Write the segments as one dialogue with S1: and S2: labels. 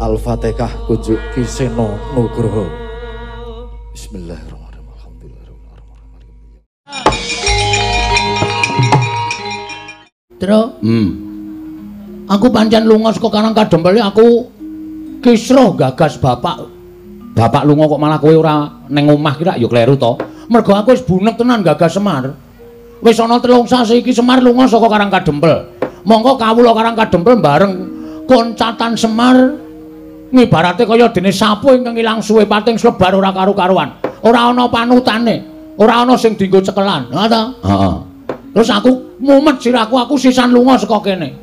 S1: Al-Fatihah kunjuk Ki Seno Nugroho. Bismillahirrahmanirrahim. Alhamdulillahirrahmanirrahim.
S2: Tru, Aku pancen lunga saka Karang Kadempel aku kisruh gagas bapak. Bapak lunga kok malah kowe ora ning omah ki rak ya kleru to. Mergo aku wis bunek tenan gagas Semar. Wis ana 3 sasi iki Semar lunga saka Karang Kadempel. Mongko kawula Karang Kadempel bareng koncatan Semar ngibarate kaya dene sapu ingkang ilang suwe pating slebar ora karu-karuan. Ora ana panutane, ora ana sing dienggo cekelan. Ha ta? Heeh. Terus aku mumet sirahku, aku sisan lunga saka kene.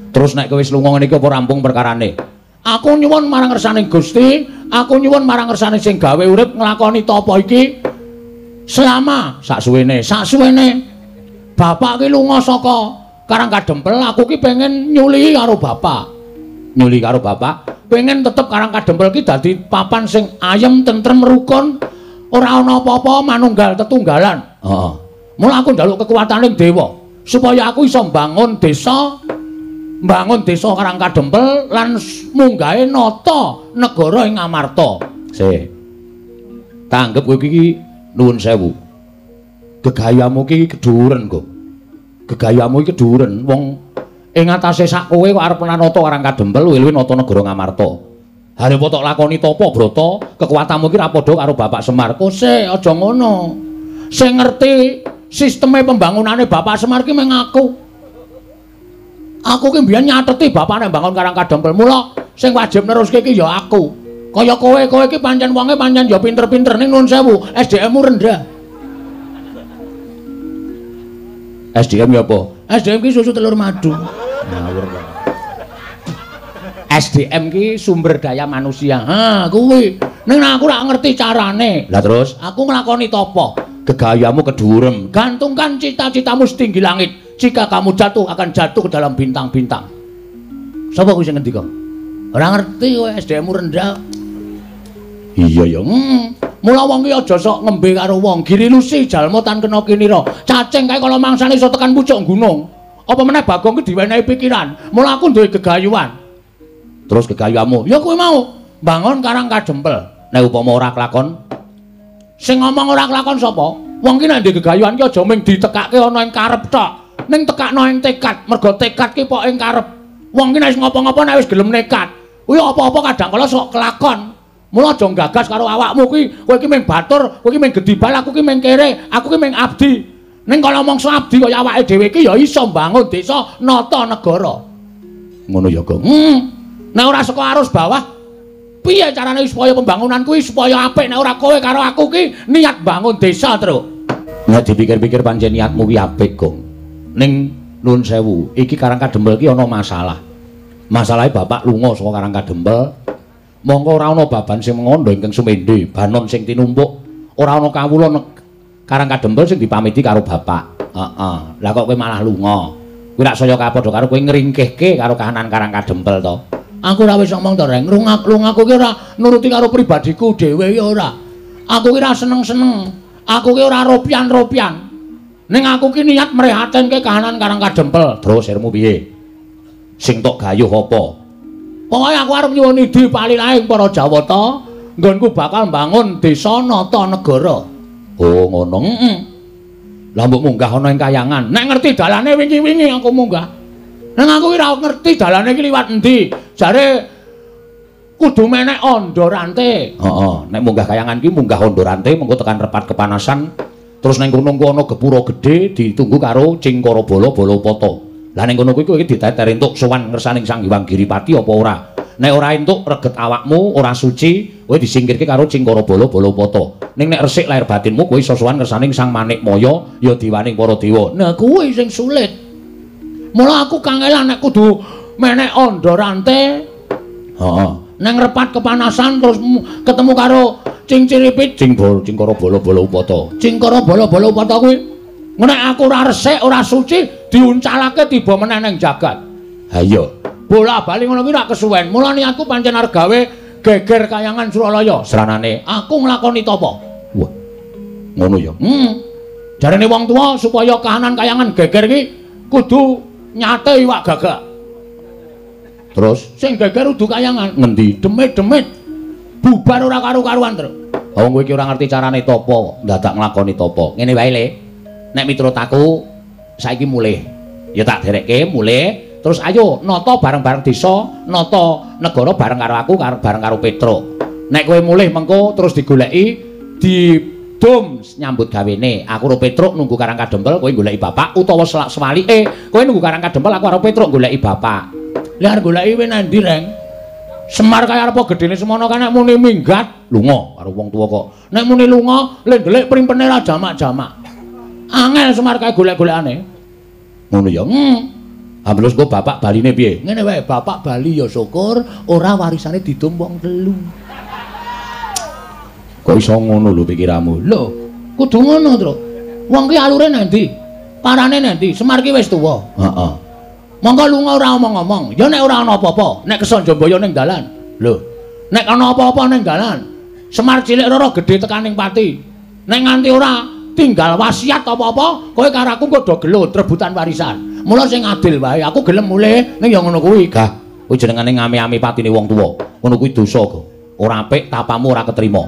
S2: Terus nek kowe wis lunga ngene iki apa rampung perkarane? Aku nyuwun marang ngersane Gusti, aku nyuwun marang ngersane sing gawe urip nglakoni tapa iki selama sak suwene. Bapak ki lunga saka Karang Kadempel, aku ki pengen nyulihi karo bapak. Nyulihi karo bapak, pengen tetep Karang Kadempel ki dadi papan sing ayem, tentrem, rukun, ora ana apa-apa, manunggal tetunggalan. Heeh. Mula aku njaluk kekuatane dewa supaya aku iso mbangun desa, mbangun desa Karang Kadempel lan munggahe nata negara ing Amarta. Sik. Tanggep kowe iki nuwun sewu. Gegayamu iki keduren kok. Gegayamu iki keduren wong ing atase sak kowe kok arep nata Karang Kadempel luwih-luwih nata negara Ngamarta. Arep tok lakoni tapa brata, kekuatanmu iki ra padha karo Bapak Semar. Kose aja ngono. Sing ngerti sisteme pembangunane Bapak Semar ki mung aku. Aku ki mbiyen nyateti bapak nek mbangun Karang Kadempel. Mula sing wajib neruske ki ya aku. Kaya kowe-kowe ki pancen wonge pancen ya pinter-pinter ning nuwun sewu, SDM-mu rendah. SDM ya apa? SDM ki susu telur madu. Ngawur kok. SDM ki sumber daya manusia. Ha, kuwi. Ning aku ora ngerti carane. Lah terus aku nglakoni tapa? Gegayamu kedurem. Gantungkan cita-citamu setinggi langit. Jika kamu jatuh akan jatuh ke dalam bintang-bintang. Sapa kuwi sing ngendika? Ora ngerti kowe, SDM-mu rendah. Iya ya. Mula wong ki aja sok ngembe karo wong. Girilusi jalma tan kena kinira. Cacing kae kala mangsane iso tekan pucuk gunung. Apa meneh Bagong ki diwenehi pikiran. Mula aku duwe gegayuhan. Terus gegayuhanmu? Ya kuwi mau, mbangun Karang Kadempel. Nek upama ora kelakon, sing ngomong ora kelakon sapa? Wong ki nek ndek gegayuhan ki aja mung ditekake ana ing karep tok. Ning tekakno ing tekad, mergo tekad ki pok ing karep. Wong ki nek wis ngopo-ngopo nek wis gelem nekat, kuwi apa-apa kadang kala sok kelakon. Mula aja gagas karo awakmu kuwi, kowe iki mung batur, kowe iki mung gedibal, aku ki mung kere, aku ki mung abdi. Ning kala mangsa abdi kaya awake dhewe iki ya iso mbangun desa, nata negara. Ngono ya, Gong. Nek ora saka arus bawah, piye carane supaya pembangunan kuwi supaya apik nek ora kowe karo aku ki niat bangun desa, Truk. Nek dipikir-pikir pancen niatmu ki apik, Gong. Ning nuwun sewu, iki Karang Kadempel ki ana masalah. Masalahe bapak lunga saka Karang Kadempel, mongko ora ana baban sing mengondo ingkang sumende, banon sing tinumpuk, ora ana kawula Karang Kadempel sing dipamiti karo bapak. Heeh. Lah kok kowe malah lunga? Kuwi rak saya kapadha karo kowe ngringkehke karo kahanan Karang Kadempel to. Aku ora wis ngomong to, Reng. Lungaku ki ora nuruti karo pribadiku dhewe ya ora. Aku ki ora seneng-seneng. Aku ki ora ropian-ropian. Ning aku ki niat mrehatenke kahanan Karang Kadempel. Terus sirmu piye? Sing tok gayuh apa? Pokoke aku arep nyuwun idi palilaing para Jawata, nggonku bakal mbangun desa nata negara. Oh, ngono. Heeh. Lah mbok munggah ana ing kayangan. Nek ngerti dalane wingi-wingi aku munggah. Ning aku ki ora ngerti dalane iki liwat endi. Jare kudu menek ondo rante. Heeh, nek munggah kayangan ki munggah ondo rante mengko tekan repat kepanasan. Terus ning kono ku ana gepura gedhe ditunggu karo Cingkara Bala Balapata. Lah ning kono kuwi kowe diteter entuk sowan ngersaning Sang Hyang Giripati apa ora? Nek ora entuk reget awakmu ora suci, kowe disingkirke karo Cingkara Bala Balapata. Ning nek resik lahir batinmu kowe iso sowan ngersaning Sang Manikmaya ya diwaning para dewa. Nah kuwi sing sulit. Mula aku kangelan nek kudu menek ondo rante. Heeh. Nang repat kepanasan terus ketemu karo Cingciripit, Cingkara Bala Balapata. Cingkara Bala Balapata kuwi nek aku ora resik, ora suci, diuncalake tiba meneh ning jagat. Ha iya. Bola-bali ngono kuwi ora kesuwen. Mula niatku pancen arep gawe geger kayangan Suralaya. Sranane aku nglakoni tapa. Wah. Ngono ya. Jarene wong tuwa supaya kahanan kayangan geger iki kudu nyate iwak gagak. Terus sing geger udu kayangan. Ngendi? Demit-demit. Bubar ora karu-karuan, Truk. Wong kowe iki ora ngerti carane tapa, dadak nglakoni tapa. Ngene wae, Le. Nek miturut aku saiki mulih. Ya tak derekke mulih, terus ayo nata bareng-bareng desa, nata negara bareng karo aku, bareng karo Petruk. Nek kowe mulih mengko terus digoleki didum nyambut gawene. Aku karo Petruk nunggu Karang Kadempel, kowe goleki bapak utawa sewalike kowe nunggu Karang Kadempel, aku karo Petruk goleki bapak. Lah arep goleki kowe nang ndi, Reng? Semar kaya arep gedene semono kan nek muni minggat lunga karo wong tuwa kok. Nek muni lunga le ndelik primpene ra jamak-jamak. Angel Semar kae golek-golekane. Ngono ya. Ha terus engko bapak baline piye? Ngene wae, bapak bali ya syukur ora warisane didum wong telu. Kok iso ngono lho pikiranmu? Lho, kudu ngono, Truk. Wong ki alure nang ndi? Parane nang ndi? Semar ki wis tuwa. Heeh. Monggo lunga ora omong-omong. Ya nek ora ana apa-apa, nek kesanjambaya ning dalan. Lho, nek ana apa-apa ning dalan, Semar cilik rara gedhe tekaning pati. Nek nganti ora tinggal wasiat apa-apa, kowe karo aku kudu gelut rebutan warisan. Mula sing adil wae, aku gelem mulih ning ya ngono kuwi. Gah, kuwi jenengane ngame-ame patine wong tuwa. Ngono kuwi dosa kok. Ora apik, tapamu ora ketrima.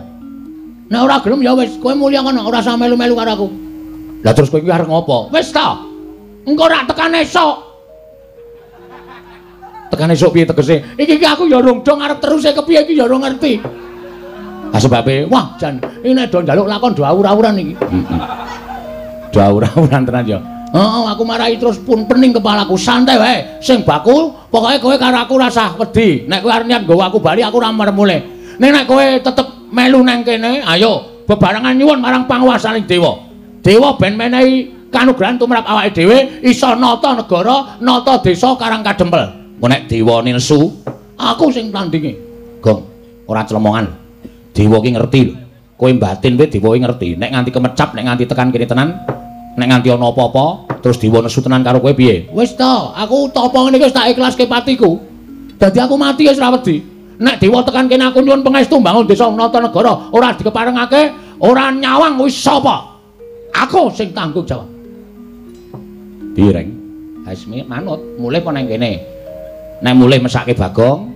S2: Nek ora gelem ya wis, kowe mulya kono, ora usah melu-melu karo aku. Lah terus kowe iki arep ngopo? Wis ta. Engko rak tekan esuk. Tekan esuk piye tegese? Iki iki aku ya rung dong arep teruse kepiye iki ya rung ngerti. Ha sebabe, wah jan iki nek do njaluk lakon do awur-awuran iki. Heeh. Do awur-awuran tenan ya. Heeh, aku marahi terus pun pening kepalaku. Santai wae. Sing baku pokoke kowe karo aku rasah wedi. Nek kowe arep niat nggawa aku bali aku ora merem mulih. Ning nek kowe tetep melu nang kene, ayo bebarengan nyuwun marang panguwasaning dewa. Dewa ben menehi kanugrahan tumrap awake dhewe iso nata negara, nata desa Karang Kadempel. Engko nek dewa nesu, aku sing tandinge. Gong, ora clemongan. Dewa ki ngerti lho. Kowe mbatin kowe dewa ki ngerti. Nek nganti kemecap, nek nganti tekan kene tenan, nek nganti ana apa-apa, terus dewa nesu tenan karo kowe piye? Wis to, aku tapa ngene iki wis tak ikhlaske patiku. Dadi aku mati wis ora wedi. Nek dewa tekan kene aku nyuwun pangestu mbangun desa nata negara, ora dikeparengake, ora nyawang wis sapa? Aku sing tanggung jawab. Piye, Reng? Wis manut, mulih apa nang kene? Nek mulih mesake Bagong,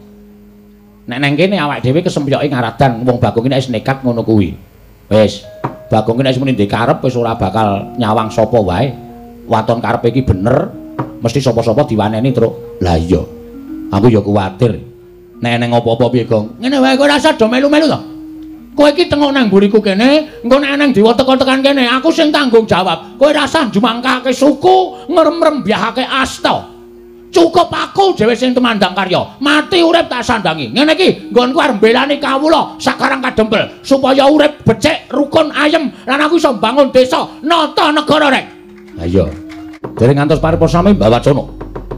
S2: nek nang kene awake dhewe kesempyoke ngaradan wong Bagong iki nek wis nekat ngono kuwi. Wis, Bagong iki nek wis muni ndek karep wis ora bakal nyawang sapa wae. Waton karepe iki bener, mesti sapa-sapa diwaneni, Truk. Lah iya. Aku ya kuwatir. Nek eneng apa-apa piye, Gong? Ngene wae kowe rasa do melu-melu to. Kowe iki tengok nang mburiku kene, engko nek eneng dewa teka-tekan kene, aku sing tanggung jawab. Kowe rasah njumangkake suku, ngrem-rembyahake asta. Cukup aku dhewe sing tumandang karya. Mati urip tak sandangi. Ngene iki nggonku arep mbelani kawula sakarang Kadempel supaya urip becik, rukun, ayem lan aku iso mbangun desa, nata negara, Rek. Ha iya. Dereng ngantos paripurna sami Mbawacana.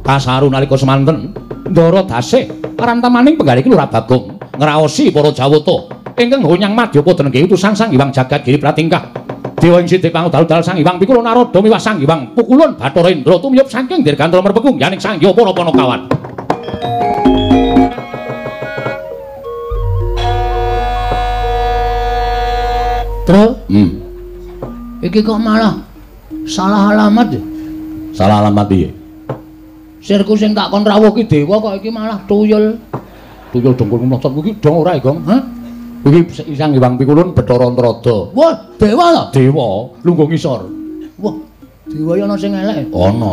S2: Kasaru nalika semanten Ndara Dasih parantamaning penggalih Lurah Bagong ngraosi para Jawata ingkang honyang madyapada denengge utusan Sang Hyang Jagat Giri Pratingkah. Dewa ing sithik pangudal-udal Sang Hyang Pikula Narada miwah Sang Hyang Pukulun Bathara Indra tumiyup saking dirgantara merpekung yaning Sang Hyang para Panakawan. Truk? Iki kok malah salah alamat ya? Salah alamat piye? Sirku sing tak kon rawuh ki dewa kok iki malah tuyul. Tuyul dengkul mlocot kuwi dong ora, Gong? Hah? Iki Sang Hyang Pikulun Bathara Antarada. Wah, dewa lho. Dewa lungguh ngisor. Wah, dewa ya ana sing elek. Ana.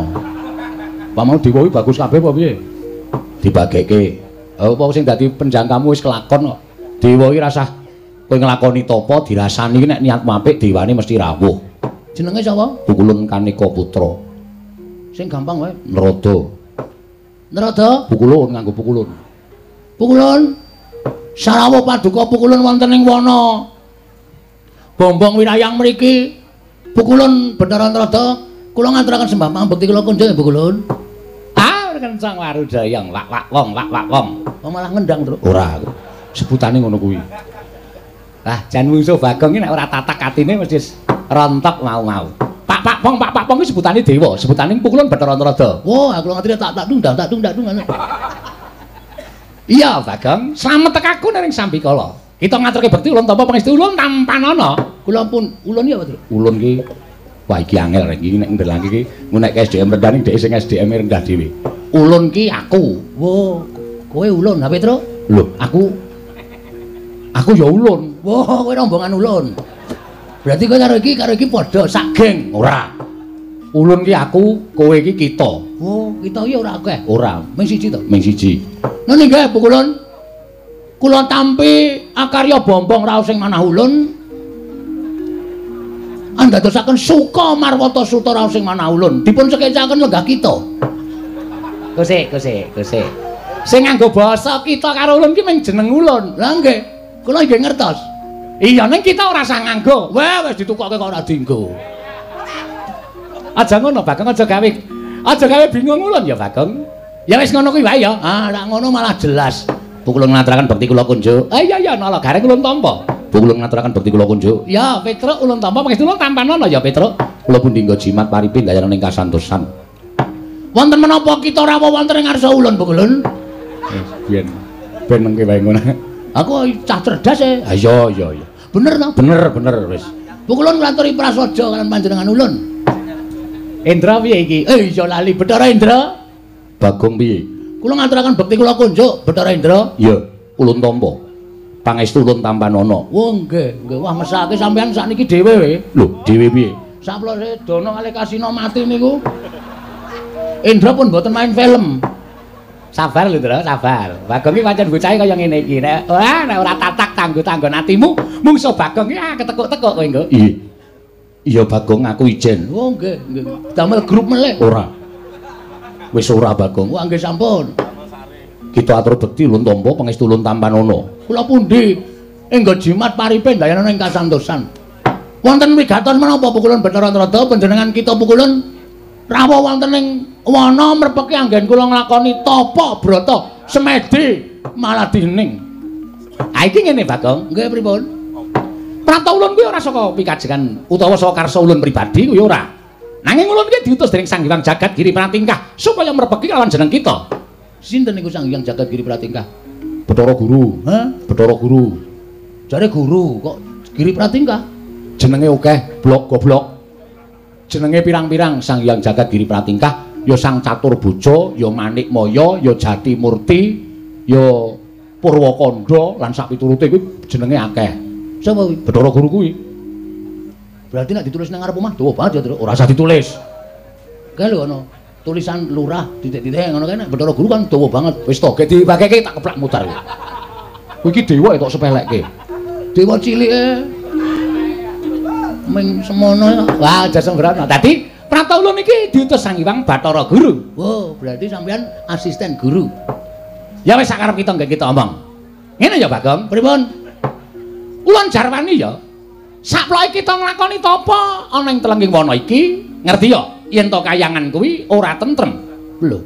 S2: Pak mau dewa kuwi bagus kabeh apa piye? Dibageke. Apa sing dadi penjangkamu wis kelakon kok. Dewa iki rasah kowe nglakoni tapa dirasani iki nek niatmu apik dewane mesti rawuh. Jenenge sapa? Pukulun Kaneka Putra. Sing gampang wae. Narada. Narada? Pukulun nganggo pukulun. Pukulun. Sarawuh paduka Pukulun wonten ing wana Bombong wirayang mriki. Pukulun Bathara Antarada, kula ngaturaken sembah pambekti kula kunjung Pukulun. Ah, kencang warudayang wak-wak wong wak-wak wong. Oh malah ngendang, Truk. Ora aku. Sebutane ngono kuwi. Lah jan mungsuh Bagong iki nek ora tatak atine mesti rontok mau-mau. Pak-pak pong pak-pak pong iki sebutane dewa, sebutane Pukulun Bathara Antarada. Wah, aku ngerti tak tak dung tak dung tak dung. Iya, Bagong, slamet tekaku ning sambikala. Kita ngaturke bekti ulun tampa pangestu ulun tampanana. Kula pun ulun ya, Truk. Ulun ki wah iki angel rek iki nek ndelangke iki nek SDM rendah ning dhek sing SDM rendah dhewe. Ulun ki aku. Wah, Kowe ulun, ha Petro? Lho, aku ya ulun. Wah, kowe rombongan ulun. Berarti kowe karo iki padha sak geng. Ora. Ulun ki aku, kowe iki kita. Oh, kita iki ora akeh. Ora, ming siji to. Ming siji. Ngene nggih, Bu Kulun. Kula tampi akarya bombong raos sing manah ulun. Andadosaken suka marwata suta raos sing manah ulun. Dipun sekecaken lenggah kita. Gosek, gosek, gosek. Sing nganggo basa kita karo ulun ki ming jeneng ulun. Lah nggih, kula nggih ngertos. Iya, ning kita ora usah nganggo. Wah, wis ditukokke kok ora dienggo. Aja ngono, Bagong, aja gawe bingung ulun ya, Bagong. Ya wis ngono kuwi wae ya. Ah, nek ngono malah jelas. Bu kula ngaturaken bekti kula kunjuk. Ah iya iya, nala gareng ulun tampa. Bu kula ngaturaken bekti kula kunjuk. Ya, Petruk ulun tampa, pangestu ulun tampanono ya, Petruk. Kula pundi nggo jimat paripi ndayana ing kasantosan. Wonten menapa kita rawuh wonten ing ngarsa ulun, Bu Kulun? Biyen ben mengke wae ngono. Aku cah cerdas e. Ha iya iya iya. Bener to? Bener bener wis. Bu Kulun ngaturi prasaja kalian panjenengan ulun. Indra piye iki? Eh iya lali Bathara Indra. Bagong piye? Kula ngaturaken bekti kula kunjuk Bathara Indra. Iya, ulun tampa. Pangestu ulun tampanana. Oh nggih, nggih. Wah mesake sampean sakniki dhewe we. Lho, dhewe piye? Saplose Dana kalih Kasina mati niku. Indra pun mboten main film. Sabar lho, Ndra, sabar. Bagong iki pancen bocahe kaya ngene iki. Nek ora nek ora tatak tanggo-tanggon atimu, mungso Bagong iki ah ketekuk-tekuk kowe engko. Iya. Iya Bagong aku ijen. Oh nggih, nggih. Damel grup melih. Ora. Wis ora Bagong. Wah nggih sampun. Kita atur bekti ulun tampa pangestu ulun tampanana. Kula pundi enggo jimat paripe ndayana ing kasantosan. Wonten wigatos menapa pukulun Bathara Narada panjenengan kita pukulun rawuh wonten ing wana mrepeki anggen kula nglakoni tapa brata semedi malah dining. Ha iki ngene Bagong. Nggih pripun? Prapta ulun kuwi ora saka pikajengan utawa saka karsa ulun pribadi kuwi ora. Nanging ulun iki diutus dening Sang Hyang Jagat Giri Pratingkah supaya mrepeki lawan jeneng kita. Sinten niku Sang Hyang Jagat Giri Pratingkah? Bathara Guru. Hah? Bathara Guru. Jare guru kok Giri Pratingkah? Jenenge akeh, blok goblok. Jenenge pirang-pirang Sang Hyang Jagat Giri Pratingkah, ya Sang Catur Bojo, ya Manik Maya, ya Jati Murti, ya Purwakanda lan sak piturute kuwi jenenge akeh. Sapa kuwi? Bathara Guru kuwi. Berarti nek ditulis nang ngarep omah dawa banget ya, Tru. Ora usah ditulis. Kae lho ana tulisan lurah titik-titik ngono kae nek Bathara Guru kan dawa banget. Wis to, gek dipakeke tak keplak mutar. Kuwi iki dewa tok sepelekke. Dewa cilike ming semono. Wah, aja sembrono. Dadi prapta ulun iki diutus Sang Hyang Bathara Guru. Oh, berarti sampean asisten guru. Ya wis sakarep kita nggih kita omong. Ngene ya, Bagong. Pripun? Ulun jarwani ya. Saploke kita nglakoni tapa ana ing telenging wana iki, ngerti ya? Yen to kayangan kuwi ora tentrem. Lho,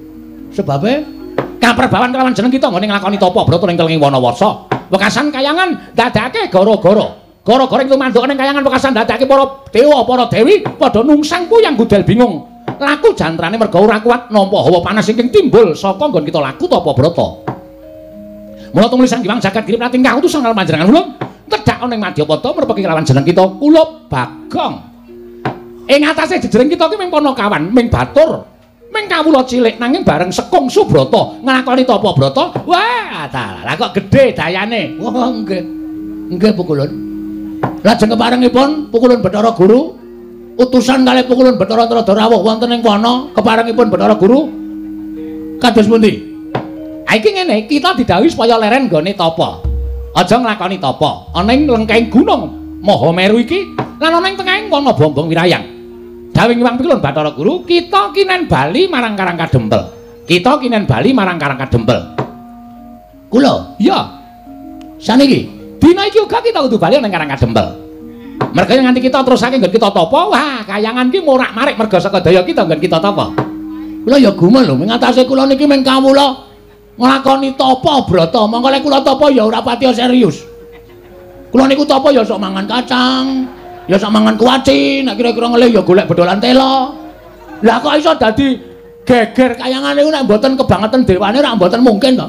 S2: sebabe kaperbawan kelawan jeneng kita nggone nglakoni tapa brata ning telenging wana wasa. Wekasan kayangan ndadekake gara-gara. Gara-gara ing tumanduk ning kayangan wekasan ndadekake para dewa, para dewi padha nungsang puyang gudel bingung. Laku jantrane merga ora kuat nampa hawa panas ingkang timbul saka nggon kita laku tapa brata. Mula tumuli Sang Hyang Jagat Giri Pratingkah utusan karo panjenengan ulun tedhak ana ing Madyapada mrepeki kelawan jeneng kita kula Bagong. Ing atase jejering kita ki ming panakawan, ming batur, ming kawula cilik nanging bareng sekung subrata nglakoni tapa brata. Wah, dalah kok gedhe dayane. Wah, nggih. Nggih pukulun. Lajeng keparengipun pukulun Bathara Guru utusan kalih pukulun Bathara Narada rawuh wonten ing wana keparengipun Bathara Guru kados pundi? Ha iki ngene, kita didhawuhi supaya leren nggone tapa. Aja nglakoni tapa. Ana ing lengkeng gunung Mahameru iki lan ana ing tengahing wana Bombong Wirayang. Dawuh Hyang Pikulun Bathara Guru, kita kinen bali marang Karang Kadempel. Kita kinen bali marang Karang Kadempel. Kula? Iya. Saniki dina iki uga kita kudu bali nang Karang Kadempel. Merga nganti kita terusake nggon kita tapa, wah kayangan ki morak-marik merga saka daya kita nggon kita tapa. Kula ya gumun lho, ing atase kula niki mung kawula nglakoni tapa brata. Mongko lek kula tapa ya ora patiya serius. Kula niku tapa ya sok mangan kacang, ya sok mangan kuaci, nek kira-kira ngelih ya golek bedolan tela. Lah kok iso dadi geger kayangan niku nek mboten kebangetan dewane ora mboten mungkin to.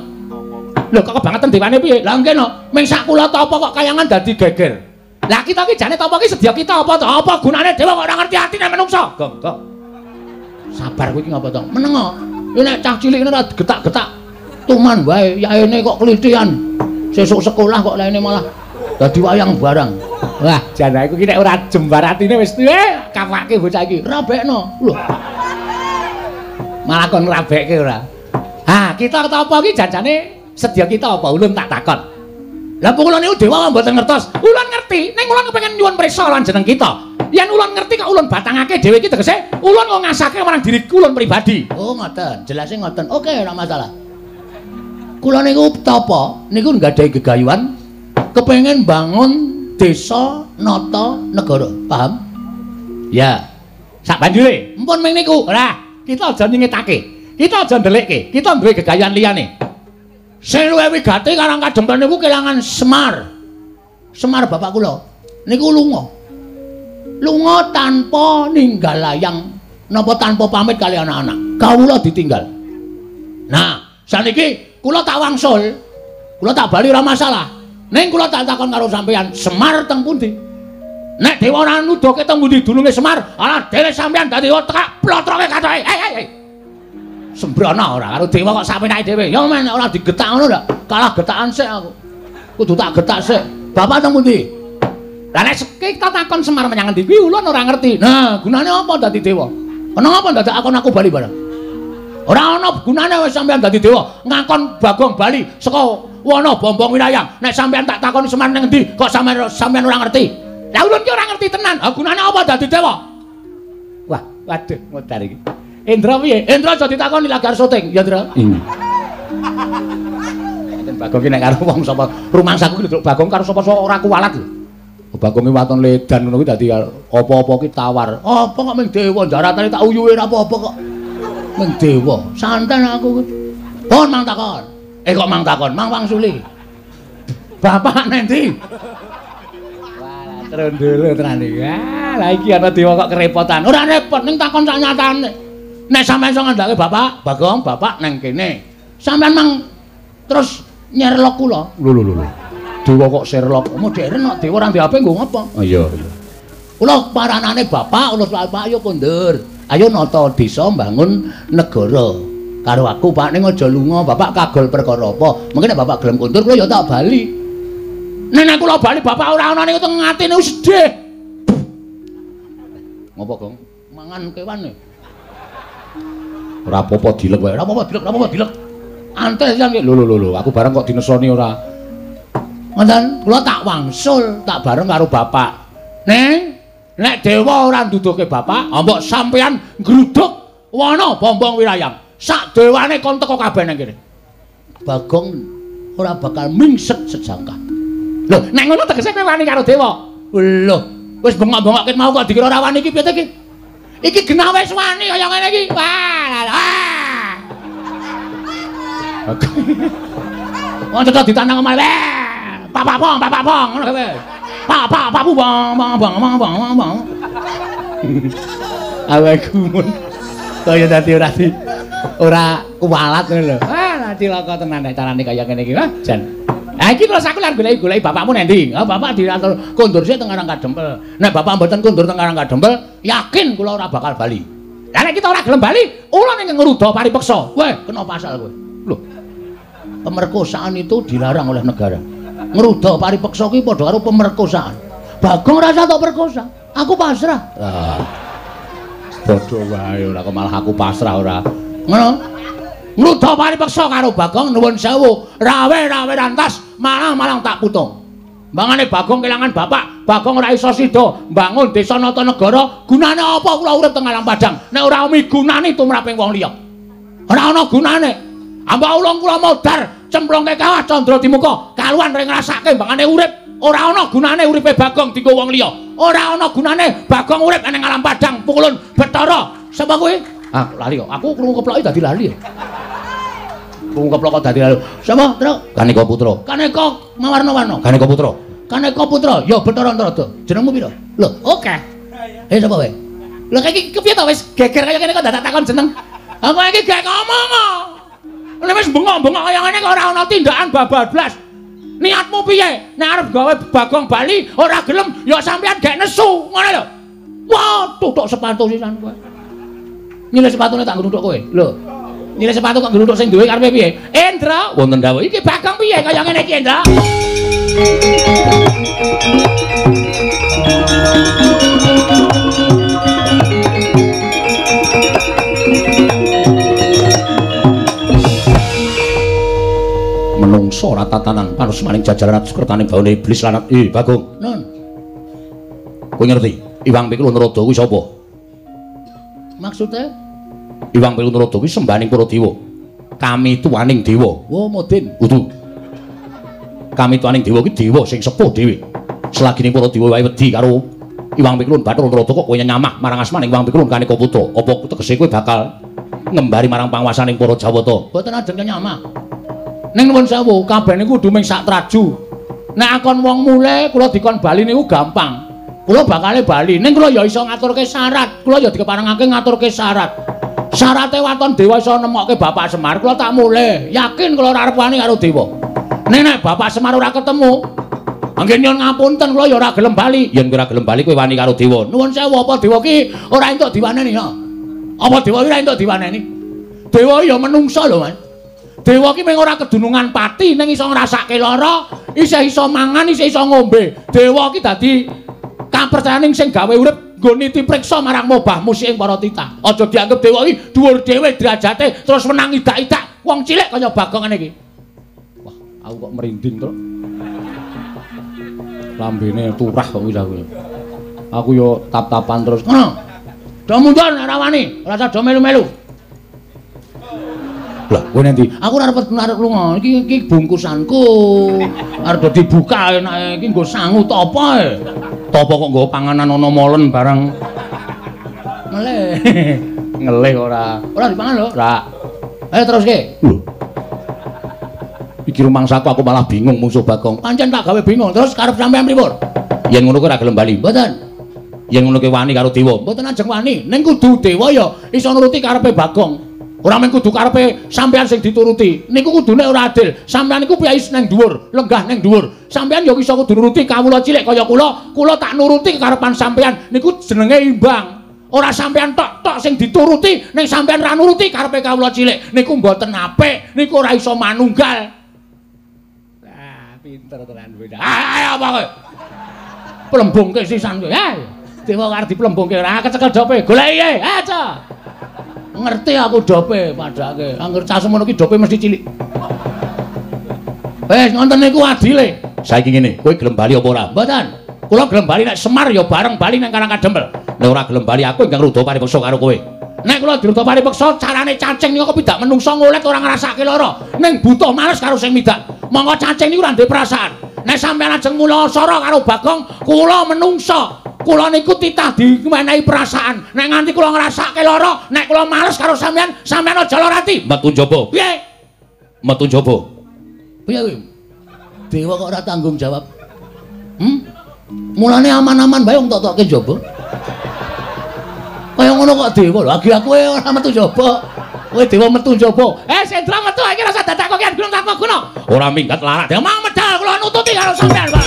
S2: Lho kok kebangetan dewane piye? Lah nggih no, ming sak kula tapa kok kayangan dadi geger. Lah kita ki jane tapa ki sedya kita apa to? Apa gunane dewa kok ora ngerti atine menungsa? Gong, gong. Sabar kowe iki ngapa to? Meneng kok. Nek cah cilik ngene ora getak-getak. Tuman wae, yaene kok klithian. Sesuk sekolah kok laine malah dadi wayang barang. Wah, jan aku ki nek ora jembar atine wis kapake bocah iki. Rabekno. Lho. Malah kon ngrabekke ora. Ha, kita tapa ki janjane sedya kita apa ulun tak takon. Lah kula niku dewa mboten ngertos. Ulun ngerti, ning ulun kepengin nyuwun prisa lan jeneng kita. Yen ulun ngerti kok ulun batangake dhewe iki tegese ulun kok ngasake marang diri ulun pribadi. Oh, ngoten. Jelase ngoten. Oke, ora masalah. Kula niku tapa niku nggadahi gegayuhan kepengin bangun desa nata negara. Paham? Ya. Sak banjure, empun ming niku. Ora, kita aja nyingetake. Kita aja ndelikke. Kita duwe gegayuhan liyane. Sing luwih wigati Karang Kadempel niku kelangan Semar. Semar bapak kula niku lunga. Lunga tanpa ninggal layang napa tanpa pamit kali anak-anak. Kawula ditinggal. Nah, saniki kula tak wangsul. Kula tak bali ora masalah. Ning kula tak takon karo sampeyan, Semar teng pundi? Nek dewa ora nuduhke teng pundi dununge Semar, ala dhewe sampeyan dadi tekak plotroke kathoke. Hei hei. Sembrono ora karo dewa kok sapenake dhewe. Ya men ora digetak ngono lho. Kalah getakan sik aku. Kudu tak getak sik. Bapak teng pundi? Lah nek kita takon Semar menyang endi kuwi ulun ora ngerti. Nah, gunane apa dadi dewa? Kena apa dadak akon aku bali bareng? Ora ana gunane wis sampeyan dadi dewa, ngakon Bagong bali saka wana Bombong Wilayang. Nek sampeyan tak takoni Semar nang endi kok sampeyan ora ngerti. Lah ulun ki ora ngerti tenan. Ha gunane apa dadi dewa? Wah, waduh modar iki. Indra piye? Indra aja ditakoni lagi arep syuting, ya Indra. Enten Bagong ki nek karo wong sapa rumangsaku ki lho Bagong karo sapa-sapa ora kuwalat lho. Bagong ki waton ledan ngono kuwi dadi apa-apa ki tawar. Apa kok ming dewa jaratane tak uyuhe ora apa-apa kok. Ming dewa. Santen aku. Pun mang takon. Eh kok mang takon, mang wangsuli. Bapak nang ndi? Wah, trondolo tenan iki. Ah, lah iki ana dewa kok kerepotan. Ora repot ning takon sak nyatane. Nek sampeyan iso ngandhake bapak, Bagong, bapak nang kene. Sampeyan mang terus nyerlok kula. Lho lho lho. Dewa kok Sherlock. Modern kok dewa ora ndek HP nggo ngapa? Oh iya iya. Kula paranane bapak, kula bapak ayo kondur. Ayo nata desa mbangun negara. Karo aku Pak ning aja lunga, bapak kagol perkara apa? Mungkin nek bapak gelem kondur kula ya tak bali. Nek nek kula bali bapak ora ana niku teng atine sedih. Ngopo, Gong? Mangan kewan e. Ora apa-apa dilek wae. Ora apa-apa dilek, ora apa-apa dilek. Antes jan lho lho lho, aku bareng kok dinesoni ora. Ngoten, kula tak wangsul, tak bareng karo bapak. Neng, nek dewa ora nduduhke bapak, mbok sampeyan nggruduk wana Bombong Wilayang. Sak dewane kon teko kabeh nang kene. Bagong ora bakal mingset sejangkah. Lho, nek ngono tegese kowe wani karo dewa. Lho, wis bengok-bengok ket mau kok dikira ora wani iki piye to iki? Iki genah wis wani kaya ngene iki. Wah, ah. Wong cocok ditandang omah. Pak pong, pak pong, ngono kowe. Pak pak pak bang bang bang bang bang bang. Awake gumun. Kaya dadi ora di ora kuwalat ngono lho. Ah, cilaka tenan nek carane kaya ngene iki. Wah, jan. Lah iki terus aku lan goleki-goleki bapakmu nang ndi? Ah, bapak diatur kondur sik teng Karang Kadempel. Nek bapak mboten kondur teng Karang Kadempel, yakin kula ora bakal bali. Lah nek kita ora gelem bali, ulun ing ngruda paripeksa. Weh, kena pasal kowe. Lho. Pemerkosaan itu dilarang oleh negara. Ngruda paripeksa kuwi padha karo pemerkosaan. Bagong rasa tok perkosa. Aku pasrah. Lah. Padha wae ora kok malah aku pasrah ora. Ngono. Ngruda paripeksa karo Bagong nuwun sewu, rawe-rawe rantas, malang-malang tak putung. Mbangane Bagong kelangan bapak, Bagong ora iso sida mbangun desa nata negara, gunane apa kula urip teng alam padang nek ora migunani tumraping wong liya. Ora ana gunane. Ambak ulung kula modar cemplungke kawah candra dimuka, kaluan ring ngrasake mbangane urip, ora ana gunane uripe Bagong dienggo wong liya. Ora ana gunane Bagong urip ning alam padang pukulun Bathara. Sapa kuwi? Ah, lali kok. Aku krungu keploki dadi lali. Krungu keplok kok dadi lali. Sapa, Truk? Kaneka Putra. Kaneka mawarna-warna. Kaneka Putra. Kaneka Putra. Ya Bathara Antarada. Jenengmu pira? Lho, oke. Eh sapa kowe? Lho iki kepiye to wis geger kaya kene kok dadak takon jeneng. Aku iki gak ngomong kok. Nek wis bengok-bengok kaya ngene kok ora ana tindakan babablas. Niatmu piye? Nek arep gawe Bagong bali ora gelem ya sampean gak nesu, ngono lho. Wah, tutuk sepatu sisan kowe. Nyilih sepatune tak nggo nuthuk kowe. Lho. Nyilih sepatu kok ngluthuk sing duwe karepe piye? Endra, wonten dawuh. Iki Bagong piye kaya ngene iki, Endra? Menungso ora tatanan panus maning jajaran atus kertane baune iblis lanat. Bagong. Nun. Kowe ngerti Iwang Pikul Narada kuwi sapa? Maksude? Iwang Pikul Narada kuwi sembahaning para dewa. Kami tuaning dewa. Oh, modin. Kudu. Kami tuaning dewa kuwi dewa sing sepuh dhewe. Selagine para dewa wae wedi karo Iwang Pikul Bathara Narada kok kowe nyamah marang asmaning Iwang Pikul Kaneka Putra. Apa tegese kowe bakal ngembari marang panguwasaning para Jawata? Mboten ajeng nyamah. Ning nuwun sewu, kabeh niku kudu ming sak traju. Nek akon wong mule kula dikon bali niku gampang. Kula bakale bali, ning kula ya iso ngaturke syarat. Kula ya dikeparengake ngaturke syarat. Syarate waton dewa iso nemokke Bapak Semar, kula tak mule. Yakin kula ora arep wani karo dewa. Ning nek Bapak Semar ora ketemu, anggen nyuwun ngapunten kula ya ora gelem bali. Yen kowe ora gelem bali kowe wani karo dewa. Nuwun sewu, apa dewa ki ora entuk diwaneni ya? Apa dewa ki ora entuk diwaneni? Dewa ya menungsa lho, Mas. Dewa ki mung ora kedunungan pati ning iso ngrasake lara, isih iso mangan, isih iso ngombe. Dewa ki dadi kapercayaning sing gawe urip nggo niti priksa marang mobah musik ing para titah. Aja dianggep dewa ki dhuwur dhewe derajate terus menang idak-idak wong cilik kaya Bagong ngene iki. Wah, aku kok merinding, Truk. Lambene turah kok wis aku. Aku yo tap-tapan terus. Ngono. Do mundur nek ora wani, ora usah do melu-melu. Lah, kowe nanti aku ora arep lunga. Iki iki bungkusanku. Arep dibuka enake iki nggo sangu tapa e. Tapa kok nggo panganan ana molen barang. Ngelih. Ngelih ora. Ora dipangan lho, ora. Ayo teruske. Lho. Iki rumangsaku aku malah bingung mungsuh Bagong. Pancen tak gawe bingung. Terus karep sampean pripun? Yen ngono kowe ora gelem bali. Mboten. Yen ngono kowe wani karo dewa. Mboten ajeng wani. Ning kudu dewa ya iso nuruti karepe Bagong. Ora mung kudu karepe sampean sing dituruti. Niku kudune ora adil. Sampean niku piyai nang dhuwur, lenggah nang dhuwur. Sampean ya iso kudu nuruti kawula cilik kaya kula, kula tak nuruti karepan sampean. Niku jenenge imbang. Ora sampean tok-tok sing dituruti, ning sampean ra nuruti karepe kawula cilik. Niku mboten apik, niku ora iso manunggal. Lah, pinter tenan kowe. Ayo apa kowe? Plembungke sisan kowe. Dewa arep diplembungke ora kecekel dope. Goleki e. Aja. Ngerti aku dope padake. Angger cah semono ki dope mesti cilik. Wis ngoten niku adile. Saiki ngene, kowe gelem bali apa ora? Mboten. Kula gelem bali nek Semar ya bareng bali nang Karang Kadempel. Nek ora gelem bali aku ingkang rudha paripeksa karo kowe. Nek kula dirudha paripeksa carane cacing niku kok tidak menungso ngolet ora ngrasake lara. Ning butuh males karo sing midak. Monggo cacing niku ora ndek perasaan. Nek sampeyan ajeng mula sara karo Bagong, kula menungso. Kula niku titah dimenehi perasaan. Nek nganti kula ngrasake lara, nek kula males karo sampeyan, sampeyan aja lara ati. Metu njaba. Piye? Metu njaba. Piye kuwi? Dewa kok ora tanggung jawab. Mulane aman-aman bae wong tok-tokke njaba. Kaya ngono kok dewa lho, agi aku ora metu njaba. Kowe dewa metu njaba. Sendra metu iki rasa dadak kok kian gunung tanpa guna. Ora minggat larak. Dewa mau medal kula nututi karo sampeyan, Pak.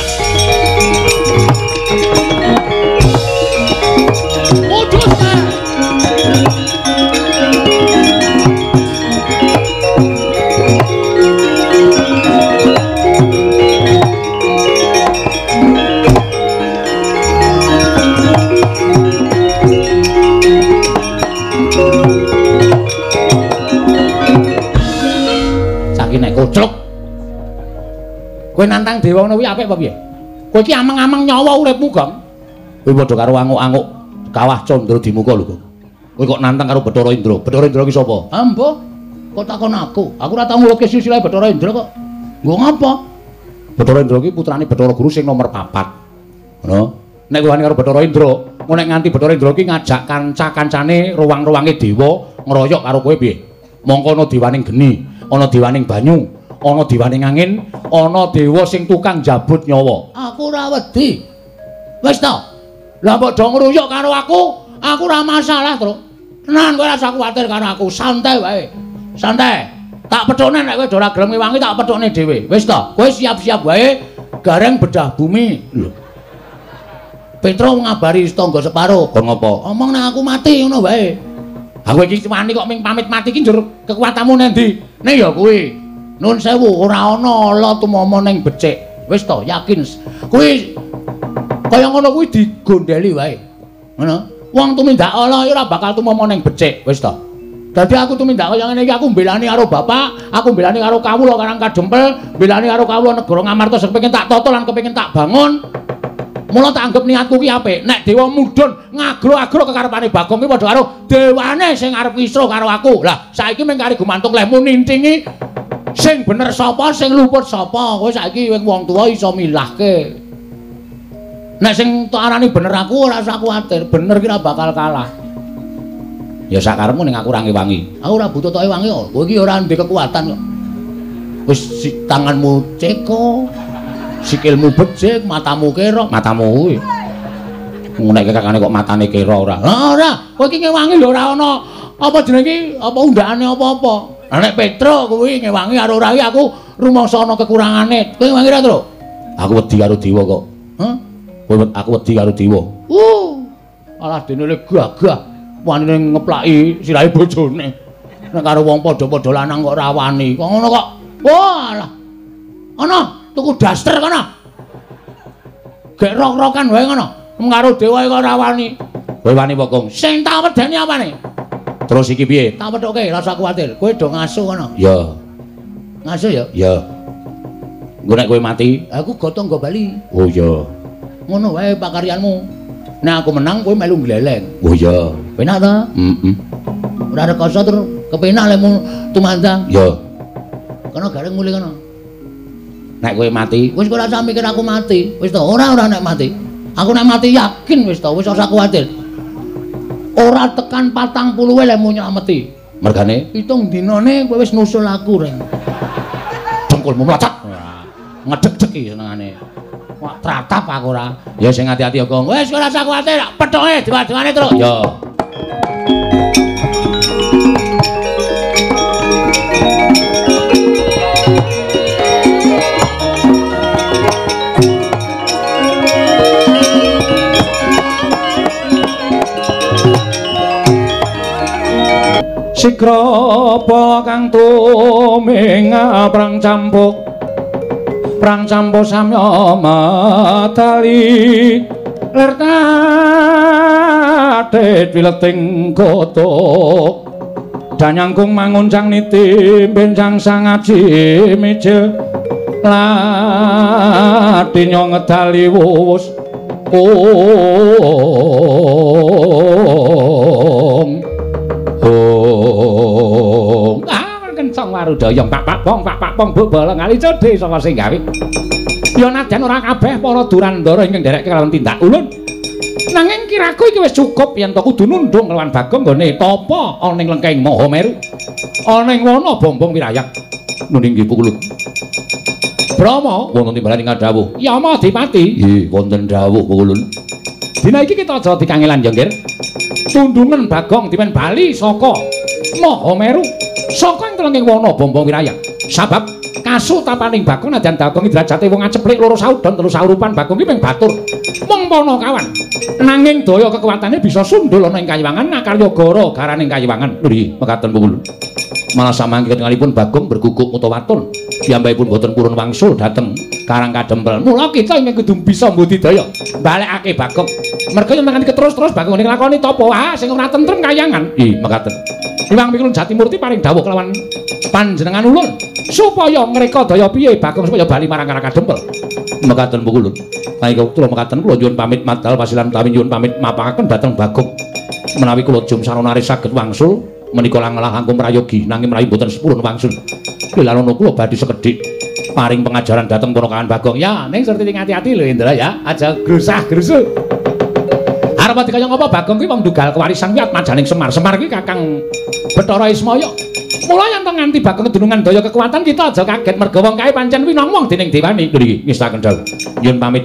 S2: Saiki nek kocluk. Kowe nantang dewa ngono kuwi apik apa piye? Kowe iki ameng-ameng nyawa uripmu, Gong. Kowe padha karo anguk-anguk kawah Candra Dimuka lho, Gong. Kowe kok nantang karo Bathara Indra. Bathara Indra ki sapa? Ambo. Kok takon aku? Aku ora tau ngelukis silsilah Bathara Indra kok. Nggo ngapa? Bathara Indra ki putrane Bathara Guru sing nomor 4. Ngono. Nek kowe wani karo Bathara Indra, engko nek nganti Bathara Indra ki ngajak kanca-kancane ruwang-ruwange dewa ngroyok karo kowe piye? Mongko ana dewaning geni, ana dewaning banyu, ana dewaning angin, ana dewa sing tukang jabut nyawa. Aku ora wedi. Wis to. Lah mbok do ngruyuk karo aku, aku ora masalah, Truk. Tenan kowe ora usah kuwatir karo aku, santai wae. Santai. Tak pethukne nek kowe ora gelem ngewangi tak pethukne dhewe. Wis to, kowe siap-siap wae gareng bedah bumi. Lho. Petro ngabari tangga separo, kon ngopo? Omong nek aku mati ngono wae. Aku iki wani kok ming pamit mati iki njur kekuatanmu nang ndi? Ning ya kuwi. Nun sewu ora ana ala tumama ning becik. Wis to, yakin. Kuwi kaya ngono kuwi digondheli wae. Ngono. Wong tumindak ala ora bakal tumama ning becik, wis to. Dadi aku tumindak kaya ngene iki aku mbelani karo bapak, aku mbelani karo kawula Karang Kadempel, mbelani karo kawula negara Ngamarta sing kepengin tak tata lan kepengin tak bangun. Mula tak anggap niatku ki apik. Nek dewa mudhun ngagro-agro kekarepane Bagong ki padha karo dewane sing arep kisruh karo aku. Lah saiki mung kari gumantung lehmu nintingi sing bener sapa, sing luput sapa. Kowe saiki wong tuwa iso milahke. Nek sing tok arani bener aku ora usah kuwatir, bener ki ora bakal kalah. Ya sakarepmu ning aku ora ngewangi. Aku ora butuh tok ewangi kok. Kowe iki ora ndek kekuatan kok. Wis tanganmu ceko, sikilmu becik, matamu kera, matamu kuwi. Nek kakane kok matane kera ora. Lah ora, kowe iki ngewangi lho ora ana apa jenenge iki, apa undakane apa-apa. Lah nek Petro kuwi ngewangi karo ora iki aku rumangsa ana kekurangane. Kowe ngewangi ora, Tru? Aku wedi karo dewa kok. Hah? Kowe aku wedi karo dewa. Alah dene le gagah wanine ngeplaki sirahe bojone. Nek karo wong padha-padha lanang kok ora wani. Kok ngono kok. Wah, alah. Ana tuku daster kono. Gek rok-rokan wae ngono. Karo dewa kok ora wani. Kowe wani apa, Kong? Sing tak wedeni apane? Terus iki piye? Tak pethuke, ora usah kuwatir. Kowe do ngasuh kono. Ya. Ngasuh ya? Ya. Engko nek kowe mati, aku gotong nggo bali. Oh iya. Ngono wae pakaryanmu. Nek aku menang kowe melu gleleng. Oh iya. Penak ta? Heeh. Ora rekoso tur kepenak lemu tumandang. Ya. Kono gareng muli kono. Nek kowe mati, wis ora usah mikir aku mati. Wis to, ora nek mati. Aku nek mati yakin wis to, wis ora usah kuwatir. Ora tekan 40 wae lemu nylameti. Mergane 7 dinane kowe wis nusul aku, Reng. Dengkulmu mlocot. Ngedeg-deg iki senengane. Wah, tratap aku ora. Ya sing ati-ati ya, Kong. Wis ora usah kuwatir, pethoke dewa-dewane terus. Ya.
S1: Sikrapa kang tuminga prang campuk prang campo samya matali lir tatit wileting kotok danyangkung manguncang niti benjang sangaji mijil latinya ngedali wuwus ong ong ah kencang warudaya pak pak pong bu bolong ali codhe saka sing gawe ya nadyan ora kabeh para durandara ingkang ndereke kelawan tindak ulun nanging kiraku iki wis cukup yen to kudu nundung kelawan Bagong nggone tapa ana ing lengkeng Mahameru ana ing wana Bombong Wirayak nuning nggih pukulun Brahma wonten timbalan ing dawuh Yama Adipati nggih wonten dawuh pukulun dina iki kita aja dikangelan ya nggih tundungan Bagong dipen bali saka Mahameru saka ing telenging wana Bombong Wirayak sabab kasutapaning Bagong nadyan Bagong derajate wong aceplik loro saudon telu saurupan Bagong ki mung batur mung panakawan nanging daya kekuatane bisa sundul ana ing kayiwangan nakarya gara garaning kayiwangan nggih mekaten pukulun malah samangke ketingalipun Bagong berguguk utawa waton piyambakipun boten purun wangsul dhateng Karang Kadempel mula kita ingkang kudu bisa mbudidaya balekake Bagong merga yen nganti terus-terus Bagong ning nglakoni tapa ah sing ora tentrem kayangan nggih mekaten Hyang Mikulun Jatimurti paring dawuh kelawan panjenengan ulun supaya ngreka daya piye Bagong supaya bali marang Karang Kadempel mekaten pukulun kaya kula mekaten kula nyuwun pamit madal pasilan utawi nyuwun pamit mapangaken dhateng Bagong menawi kula jum saronare saged wangsul menika langkung prayogi nanging mrawi mboten sepurun wangsul lelanono kula badhe sekedhik paring pengajaran dhateng ponakan Bagong ya ning surti ati-ati lho Indra ya aja grusah-grusuh arep dikaya ngapa Bagong kuwi wong dugal kewarisan kuwi atmajaning Semar Semar kuwi Kakang Bathara Ismaya mula yen to nganti Bagong kedunungan daya kekuatan kita aja kaget merga wong kae pancen winong wong dening dewani lho iki ngestaken dawuh nyuwun pamit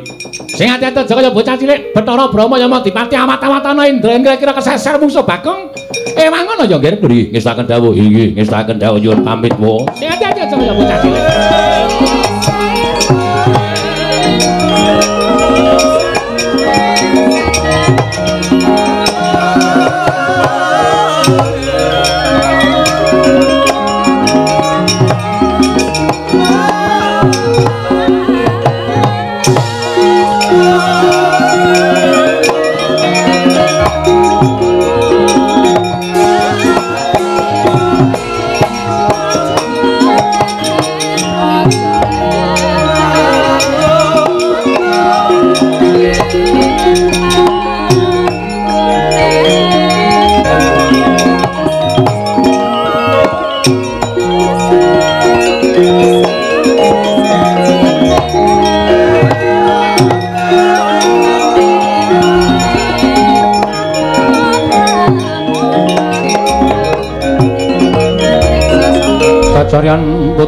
S1: sing ati-ati aja kaya bocah cilik Bathara Brahma Yama Dipati awat-awatana Indra kira-kira keseser mungsuh Bagong ewang ngono ya nggih lho iki ngestaken dawuh inggih ngestaken dawuh nyuwun pamit wo sing ati-ati aja kaya bocah cilik.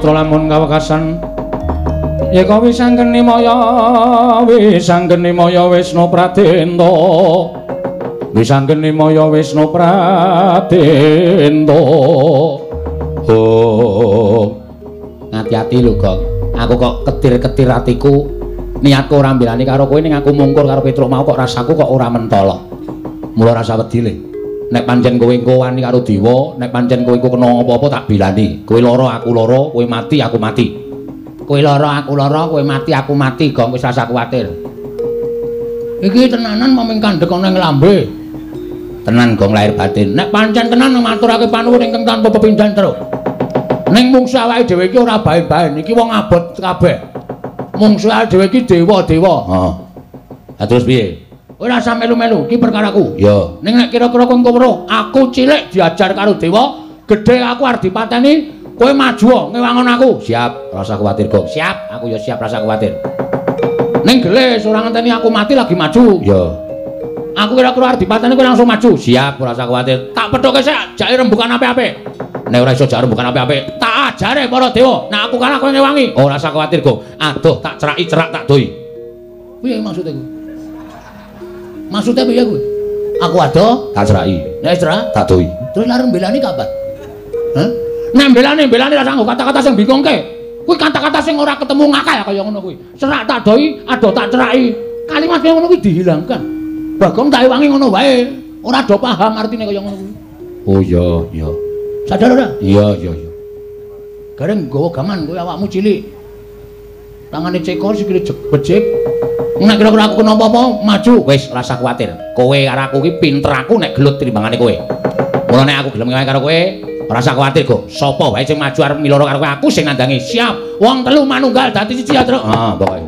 S1: putra lamun kawekasan yeka wis anggeni maya wis anggeni maya Wisnu Pradenta wis anggeni maya Wisnu Pradenta. Oh, ngati-ati lho Gong, aku kok ketir-ketir atiku, niatku ora mbelani karo kowe ning aku mungkur karo Petruk mau kok rasaku kok ora mentala. Mula rasa wedi le. Nek pancen kowe engko wani karo dewa, nek pancen kowe engko kena apa-apa tak belani. Kowe lara aku lara, kowe mati aku mati. Kowe lara aku lara, kowe mati aku mati, Gong wis rasa kuwatir.
S2: Iki tenanan maming kandhek ana ing lambe.
S1: Tenan Gong lahir batin.
S2: Nek pancen tenan maturake panuwun ingkang tanpa pepindhan, Truk. Ning mungsu awake dhewe iki ora baen-baen, iki wong abot kabeh. Mungsu awake dhewe iki dewa-dewa.
S1: Heeh. Ha terus piye?
S2: Ora usah melu-melu, iki perkaraku.
S1: Ya.
S2: Ning nek kira-kira kowe engko weruh, aku cilik diajar karo dewa, gedhe aku arep dipateni, kowe maju ngewangon aku.
S1: Siap, ora usah kuwatir, Gong. Siap, aku ya siap rasa kuwatir.
S2: Ning gelis ora ngenteni aku mati lagi maju.
S1: Ya.
S2: Aku kira-kira arep dipateni kowe langsung maju.
S1: Siap, ora usah kuwatir.
S2: Tak pethuke sik, jake rembukan apik-apik.
S1: Nek ora iso jak rembukan apik-apik,
S2: tak ajare para dewa. Nek aku kalah kowe ngewangi.
S1: Ora usah kuwatir, Gong. Aduh, tak ceraki cerak tak doi.
S2: Piye maksude kuwi? Maksudnya piye kuwi? Aku adoh,
S1: tak ceraki.
S2: Nek cerak,
S1: tak doi.
S2: Terus larang belani kapan? Hah? Nek belani, belani ra sanggo kata-kata sing bingungke. Kuwi kata-kata sing ora ketemu ngakal kaya ngono kuwi. Cerak tak doi, adoh tak ceraki. Kalimat kaya ngono kuwi dihilangkan. Bagong tak ewangi ngono wae. Ora do paham artine kaya ngono kuwi.
S1: Oh iya, iya.
S2: Sadar ora?
S1: Iya, iya, iya.
S2: Gareng nggawa gaman kowe awakmu cilik. Tangane cekor sikile becik. Nek kira-kira aku kena apa-apa, maju.
S1: Wis, rasa kuwatir. Kowe karo aku iki pinter aku nek gelut timbangane kowe. Mula nek aku gelem ngewangi karo kowe, rasa kuwatir kok. Sapa wae sing maju arep miloro karo kowe, aku sing nandangi.
S2: Siap. Wong telu manunggal dadi siji ya, Truk.
S1: Heeh, pokoke.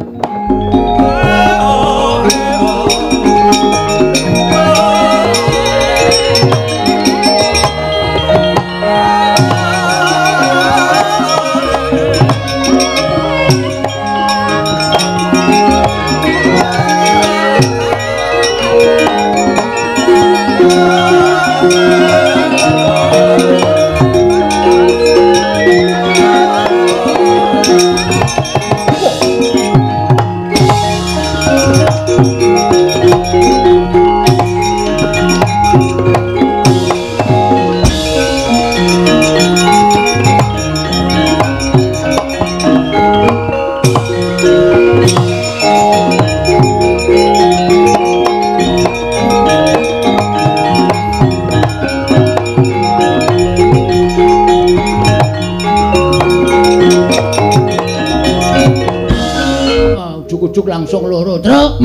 S2: Ujuk langsung loro, Truk.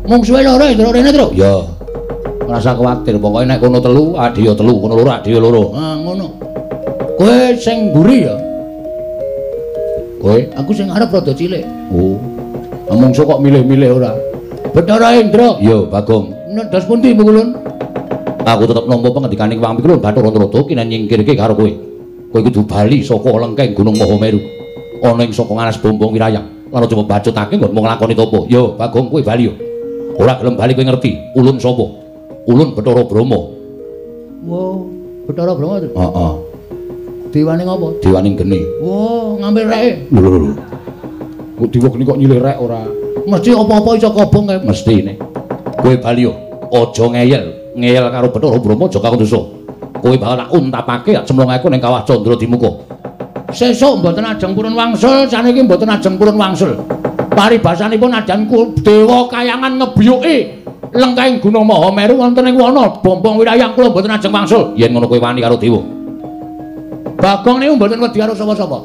S2: Mungsuhe loro, Truk rene, Truk.
S1: Ya. Ora usah kuwatir, pokoke nek kono telu, adhi ya telu, kono loro adhi ya loro.
S2: Ah, ngono. Kowe sing mburi ya.
S1: Kowe,
S2: aku sing arep rada cilik.
S1: Oh. Mungsuh kok milih-milih ora?
S2: Bathara Indra.
S1: Ya, Bagong.
S2: Ndas pundi Mikulun?
S1: Aku tetep nampa pengendikaning Wang Mikulun Bathara Narada kinen nyingkirke karo kowe. Kowe kudu bali saka lengkeng Gunung Mahameru. Ana ing saka ngalas Bombong Wirayang. Lan aja mbacutake nggonmu nglakoni tapa. Yo, Bagong kowe bali yo. Ora gelem bali kowe ngerti ulun sapa? Ulun Bathara Brahma.
S2: Wo, Bathara Brahma to?
S1: Heeh.
S2: Dewane ngopo?
S1: Dewane geni.
S2: Wo, ngambil reke.
S1: Lho lho lho. Kok dewa geni kok nyilih rek ora?
S2: Mesti apa-apa iso kobong kae.
S1: Mesti ne. Kowe bali yo, aja ngeyel. Ngeyel karo Bathara Brahma aja kakung dosa. Kowe bakal tak untapake tak cemplungake ning kawah Candra Dimuka.
S2: Sesuk mboten ajeng purun wangsul, saniki mboten ajeng purun wangsul. Paribasanipun ajan dewa kayangan ngebiyuki lengkahing Gunung Mahameru wonten ing wana Bombong Wirayang kula mboten ajeng wangsul.
S1: Yen ngono kowe wani karo dewa.
S2: Bagong niku mboten wedi karo sapa-sapa.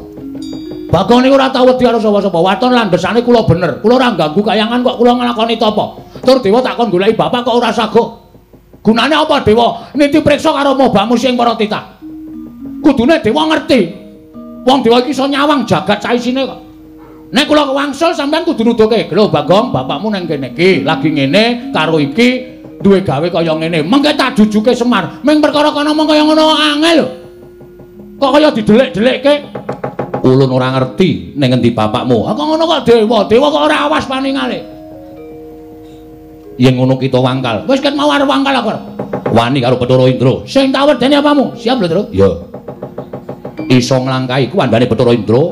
S2: Bagong niku ora tau wedi karo sapa-sapa. Waton landhesane kula bener. Kula ora ganggu kayangan kok kula nglakoni tapa. Tur dewa tak kon goleki bapak kok ora saguh. Gunane apa dewa? Niti priksa karo mobamu sing para titah. Kudune dewa ngerti. Wong dewa iki iso nyawang jagat saisine kok. Nek kula wangsul sampean kudu nuduhke. Lho Bagong, bapakmu nang kene iki lagi ngene karo iki duwe gawe kaya ngene. Mengke tak jujuke Semar. Ming perkara kono mung kaya ngono angel lho. Kok kaya didelik-delikke?
S1: Ulun ora ngerti ning ngendi bapakmu.
S2: Ha kok ngono kok dewa, dewa kok ora awas paningale.
S1: Yen ngono kita wangkal.
S2: Wis ket mau arep wangkal aku.
S1: Wani karo Bathara Indra.
S2: Sing tak wedeni apamu? Siap lho, Truk.
S1: Ya. Iso nglangkahi kuwandane Bathara Indra.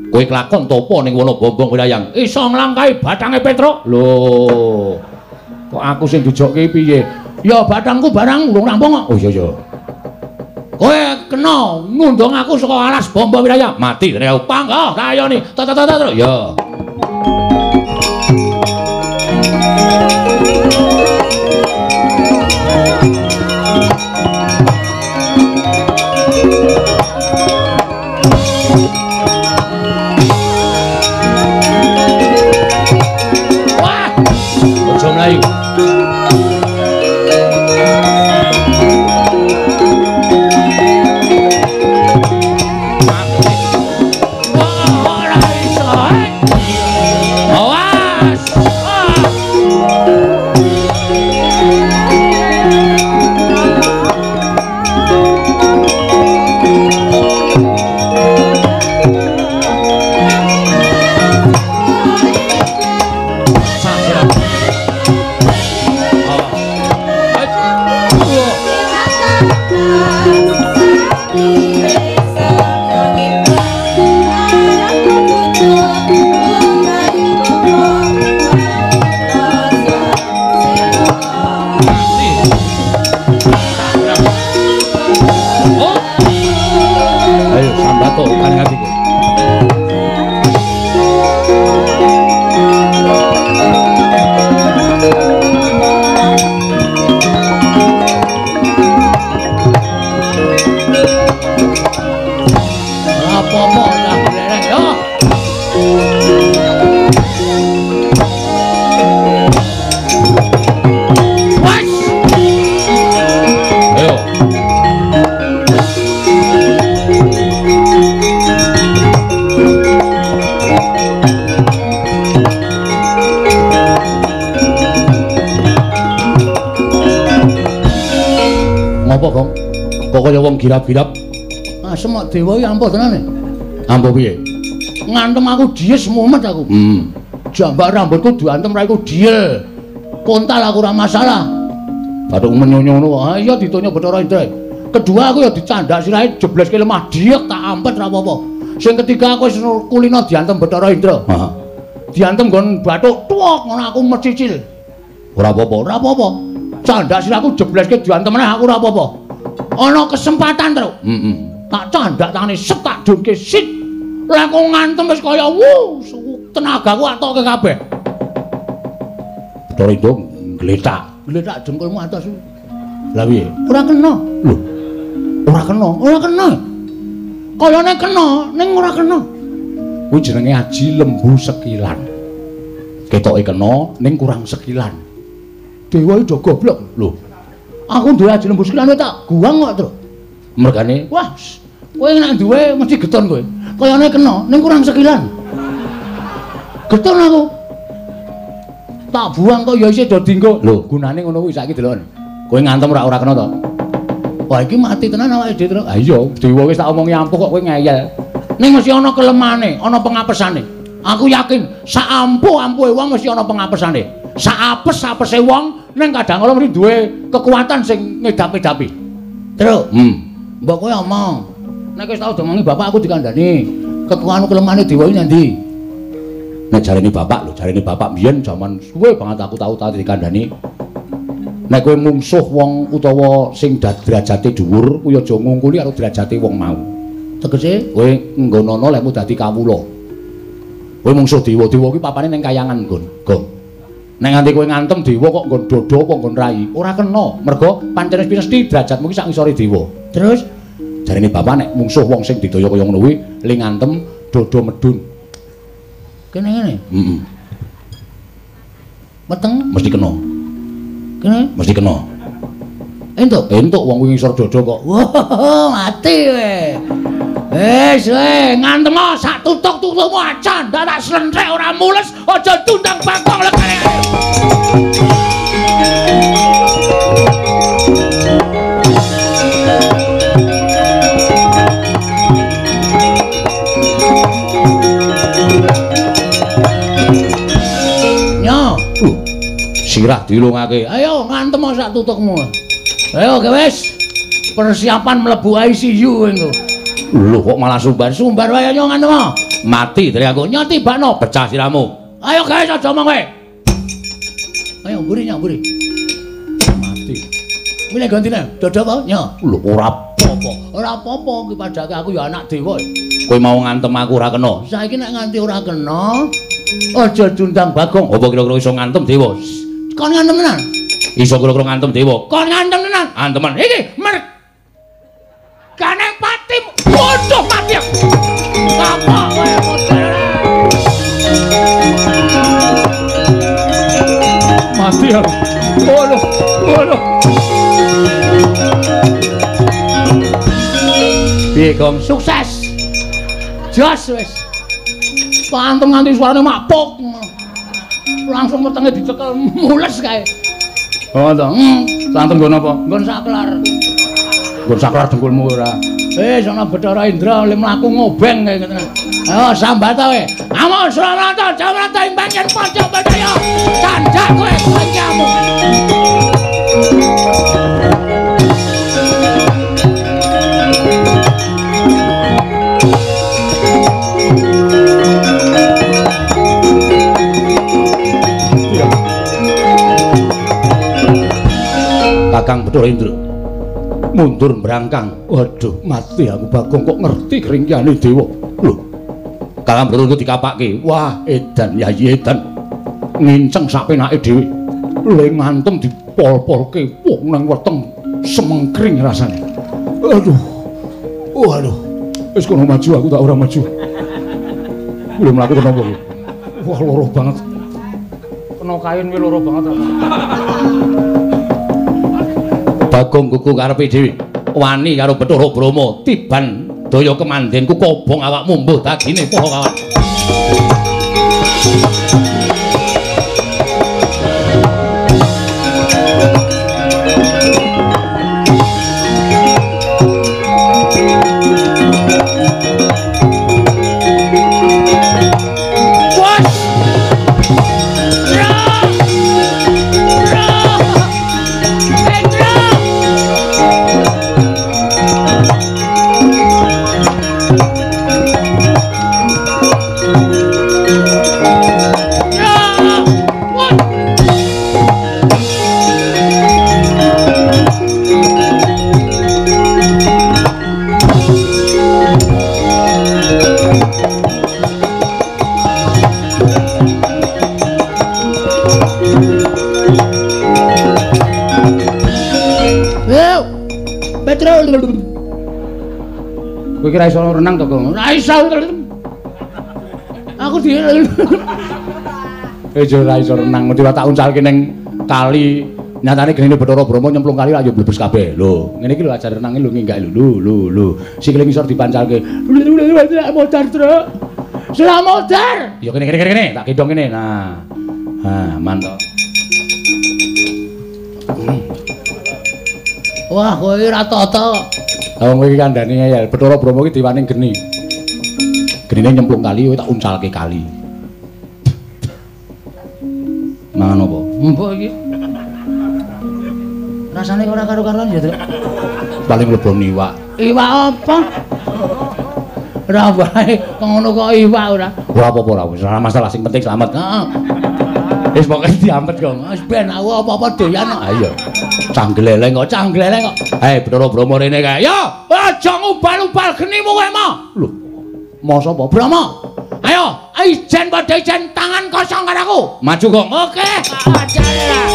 S1: Kowe kelakon tapa ning wana Bombong Wirayang? Iso nglangkahi bathange Petruk. Lho. Kok aku sing dijokke piye?
S2: Ya bathangku barang urung rampung kok.
S1: Oh iya iya.
S2: Kowe kena ngundang aku saka alas Bombong Wirayang.
S1: Mati rene aku.
S2: Panggah kayane. Ta ta ta ta.
S1: Ya.
S2: Wah.
S1: Aja mlayu.
S2: Ora iso. Awas.
S1: Ayo sambato kan atiku.
S2: Ora apa-apa cah glereng yo. Wes.
S1: Ayo. Ngopo, Gong? Kok kaya wong girap-girap?
S2: Asem kok dewa iki ampuh tenan.
S1: Ampuh piye?
S2: Ngantem aku dies mumet aku. Jambak rambutku diantem raiku diel. Kontal aku ora masalah.
S1: Bathuk menyonyo ngono kok.
S2: Ah iya ditonyo Bathara Indra. Kedua aku ya dicandak sirahe jebleske lemah diek tak ampet ora apa-apa. Sing ketiga aku wis kulino diantem Bathara Indra.
S1: Heeh.
S2: Diantem nggon bathuk tuwek ngono aku mecicil.
S1: Ora apa-apa.
S2: Ora apa-apa. Candak sirahku jebleske diantem meneh aku ora apa-apa. Ana kesempatan, Truk.
S1: Heeh.
S2: Tak candak tangane set tak dunke sit. Lah kok ngantem wis kaya wuh, tenagaku atoke kabeh.
S1: Bathara Indra ngletak.
S2: Ngletak dengkulmu atos.
S1: Lah piye?
S2: Ora kena.
S1: Lho. Ora kena.
S2: Ora kena. Kayane kena, ning ora kena.
S1: Kuwi jenenge aji lembu sekilan. Ketoke kena ning kurang sekilan.
S2: Dewa iki do goblok.
S1: Lho.
S2: Aku duwe aji lembu sekilan tak guang kok, Truk.
S1: Mergane,
S2: wah, kowe nek duwe mesti geton kowe. Kayane kena ning kurang sekilan. Geton aku. Tak buang kok ya isih do dinggo.
S1: Lho, gunane ngono kuwi saiki deloken. Kowe ngantem ora ora kena to?
S2: Wah, iki mati tenan awake dhewe, Truk.
S1: Ha iya, dewa wis tak omongi ampuh kok kowe ngeyel.
S2: Ning mesti ana kelemane, ana pengapesane. Aku yakin sak ampuh-ampuhe wong mesti ana pengapesane. Sak apes-apese wong ning kadang kala mesti duwe kekuatan sing ngedap-edapi. Truk. Mbok kowe omong. Nek wis tau diomongi bapak aku dikandhani, kekuatan kelemane dewa iki nang ndi?
S1: Nek jarene bapak lho, jarene bapak biyen jaman suwe banget aku tau dikandhani. Nek kowe mungsuh wong utawa sing derajate dhuwur, kuwi aja ngungkuli karo derajate wong mau.
S2: Tegese
S1: kowe nggonono lehmu dadi kawula. Kowe mungsuh dewa, dewa kuwi papane ning kayangan nggon. Gong. Nek nganti kowe ngantem dewa kok nggon dada apa nggon rai, ora kena. Mergo pancen wis mesti derajatmu ki sak ngisore dewa.
S2: Terus
S1: jarene bapak nek mungsuh wong sing didaya kaya ngono kuwi, le ngantem dada medun.
S2: Kene ngene.
S1: Heeh.
S2: Meteng
S1: mesti kena.
S2: Kene
S1: mesti kena.
S2: Entuk.
S1: Entuk wong kuwi ngisor dada kok.
S2: Wah, mati kowe. Wis kowe ngantem sak tutuk-tutukmu aja ndak tak slentrek ora mules, aja tundang bangkong lekane. Nyo,
S1: sirah dilungake.
S2: Ayo ngantem sak tutukmu. Ayo wis. Persiapan mlebu ICU engko. Lho kok malah sumbar? Sumbar wae yo ngantem. Mati dari aku. Nyoti bakno pecah siramu. Ayo guys aja omong kowe. Ayo mburi nyo mburi. Mati. Milih gantine, dodo apa? Nyo. Lho ora apa-apa. Ora apa-apa iki padake aku ya anak dewa. Kowe mau ngantem aku ora kena. Saiki nek nganti ora kena, aja diundang Bagong. Apa kira-kira iso ngantem dewa? Kon ngantem tenan? Iso kira-kira ngantem dewa. Kon ngantem tenan? Anteman. Iki mergane patim. Waduh mati aku. Apa kowe model?
S1: Mati aku. Waduh, waduh.
S2: Piye, Gong? Sukses. Jos wis. Pantem nganti suarane makpuk. Langsung wetenge dicekel mules kae. Oh to. Santem nggon apa? Nggon saklar. Nggon saklar dengkulmu ora. Sono Bathara Indra le mlaku ngobeng kae ngene. Ayo sambat kowe. Amo Sranata Jamarata imbang yen padha percaya. Candhak kowe kancamu. Kakang Bathara Indra mundur mbrangkang. Waduh, mati aku Bagong kok ngerti keringkihane dewa. Lho, Kakang Bathara Indra dikapake. Wah, edan yayi edan. Nginceng sak penake dhewe. Le ngantem dipol-polke wong nang weteng semengkring rasane.
S1: Aduh. Waduh. Wis kono maju aku tak ora maju. Lho mlaku kena apa iki? Wah, loro banget. Kena kain kuwi loro banget.
S2: Bagong kuku karepe dhewe wani karo Bathara Brahma tiban daya kemandenku kobong awakmu mbuh dagine para kawan. Kowe kira iso renang to, Gong? Ora iso. Aku di
S1: ora iso renang, mesti tak uncalke ning kali. Nyatane genine Bathara Brahma nyemplung kali lak yo blebes kabeh. Lho, ngene iki lho ajar renange lho nginggak lho lho lho. Sikile ngisor dipancalke. Modar, Truk.
S2: Sudah modar.
S1: Ya kene kene kene, tak gendong kene. Nah. Ha, mantap.
S2: Wah, kowe ora tata.
S1: Lah wong kowe iki kandhane ngeyel, Bathara Brahma iki diwane geni. Genine nyemplung kali kowe tak uncalke kali. Mangan apa?
S2: Mbok iki. Rasane ora karo-karuan ya, Truk.
S1: Paling leboni iwak.
S2: Iwak apa? Ora wae, ngono kok iwak ora.
S1: Ora apa-apa ora, wis ora masalah, sing penting slamet.
S2: Heeh.
S1: Wis pokoke diampet kok.
S2: Wis ben aku apa-apa doyan kok.
S1: Ha iya. Canggleleng kok,
S2: canggleleng kok.
S1: Hei, Bathara Brahma rene kae.
S2: Yo, aja ngubal-ubal genimu kowe mo.
S1: Lho. Masa apa?
S2: Brahma. Ayo, ijen padha ijen tangan kosong karo aku.
S1: Maju, Gong.
S2: Oke, ajare lah.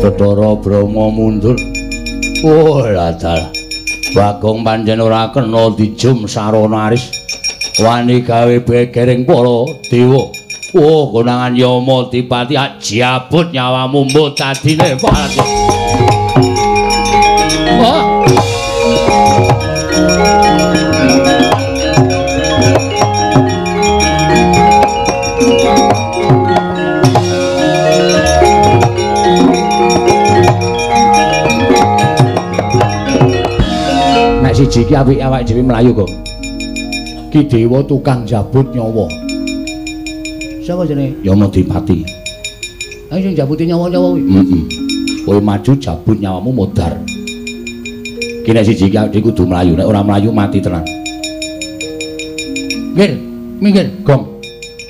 S2: Bathara Brahma mundur. Oh, dalah. Bagong pancen ora kena dijum sarana aris. Wani gawe begering para dewa. Oh, konangan Yama Dipati jabut nyawamu mutadine pati. Oh.
S1: Nek siji iki apike awake dhewe mlayu kok. Ki dewa tukang jabut nyawa.
S2: Sapa jenenge?
S1: Yama Dipati.
S2: Ayo sing jabuti nyawa-nyawa kuwi.
S1: Heeh. Kowe maju jabut nyawamu modar. Ki nek siji iki awake kudu mlayu, nek ora mlayu mati tenan.
S2: Minggir, minggir,
S1: Gong.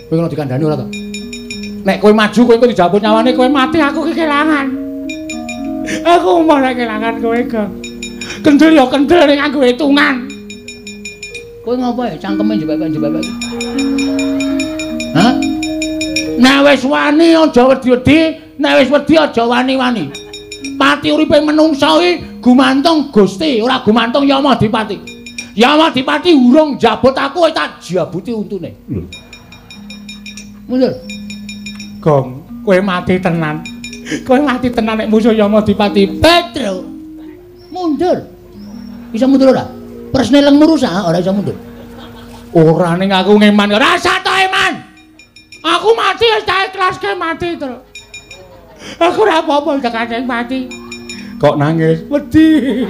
S2: Kowe kena dikandani ora to?
S1: Nek kowe maju kowe engko dijabut nyawane, kowe mati aku ki kelangan. Aku malah kelangan kowe, Gong. Kendel ya kendel ning nganggo hitungan.
S2: Kowe ngopo ya cangkeme jebebek-jebebek? Hah? Nek wis wani aja wedi-wedi, nek wis wedi aja wani-wani. Pati uripe menungsa iki gumantung Gusti, ora gumantung Yama Dipati. Yama Dipati urung njabut aku wis tak jabuti untune.
S1: Lho.
S2: Mundur.
S1: Gong, kowe mati tenan. Kowe mati tenan nek musuh Yama Dipati.
S2: Petro. Mundur. Iso mundur ora? Presne lengmu rusak ora iso mundur.
S1: Ora ning aku ngeman. Rasa to eman. Aku mati wis tak ikhlaske mati terus. Aku ora apa-apa tekane mati. Kok nangis? Wedi.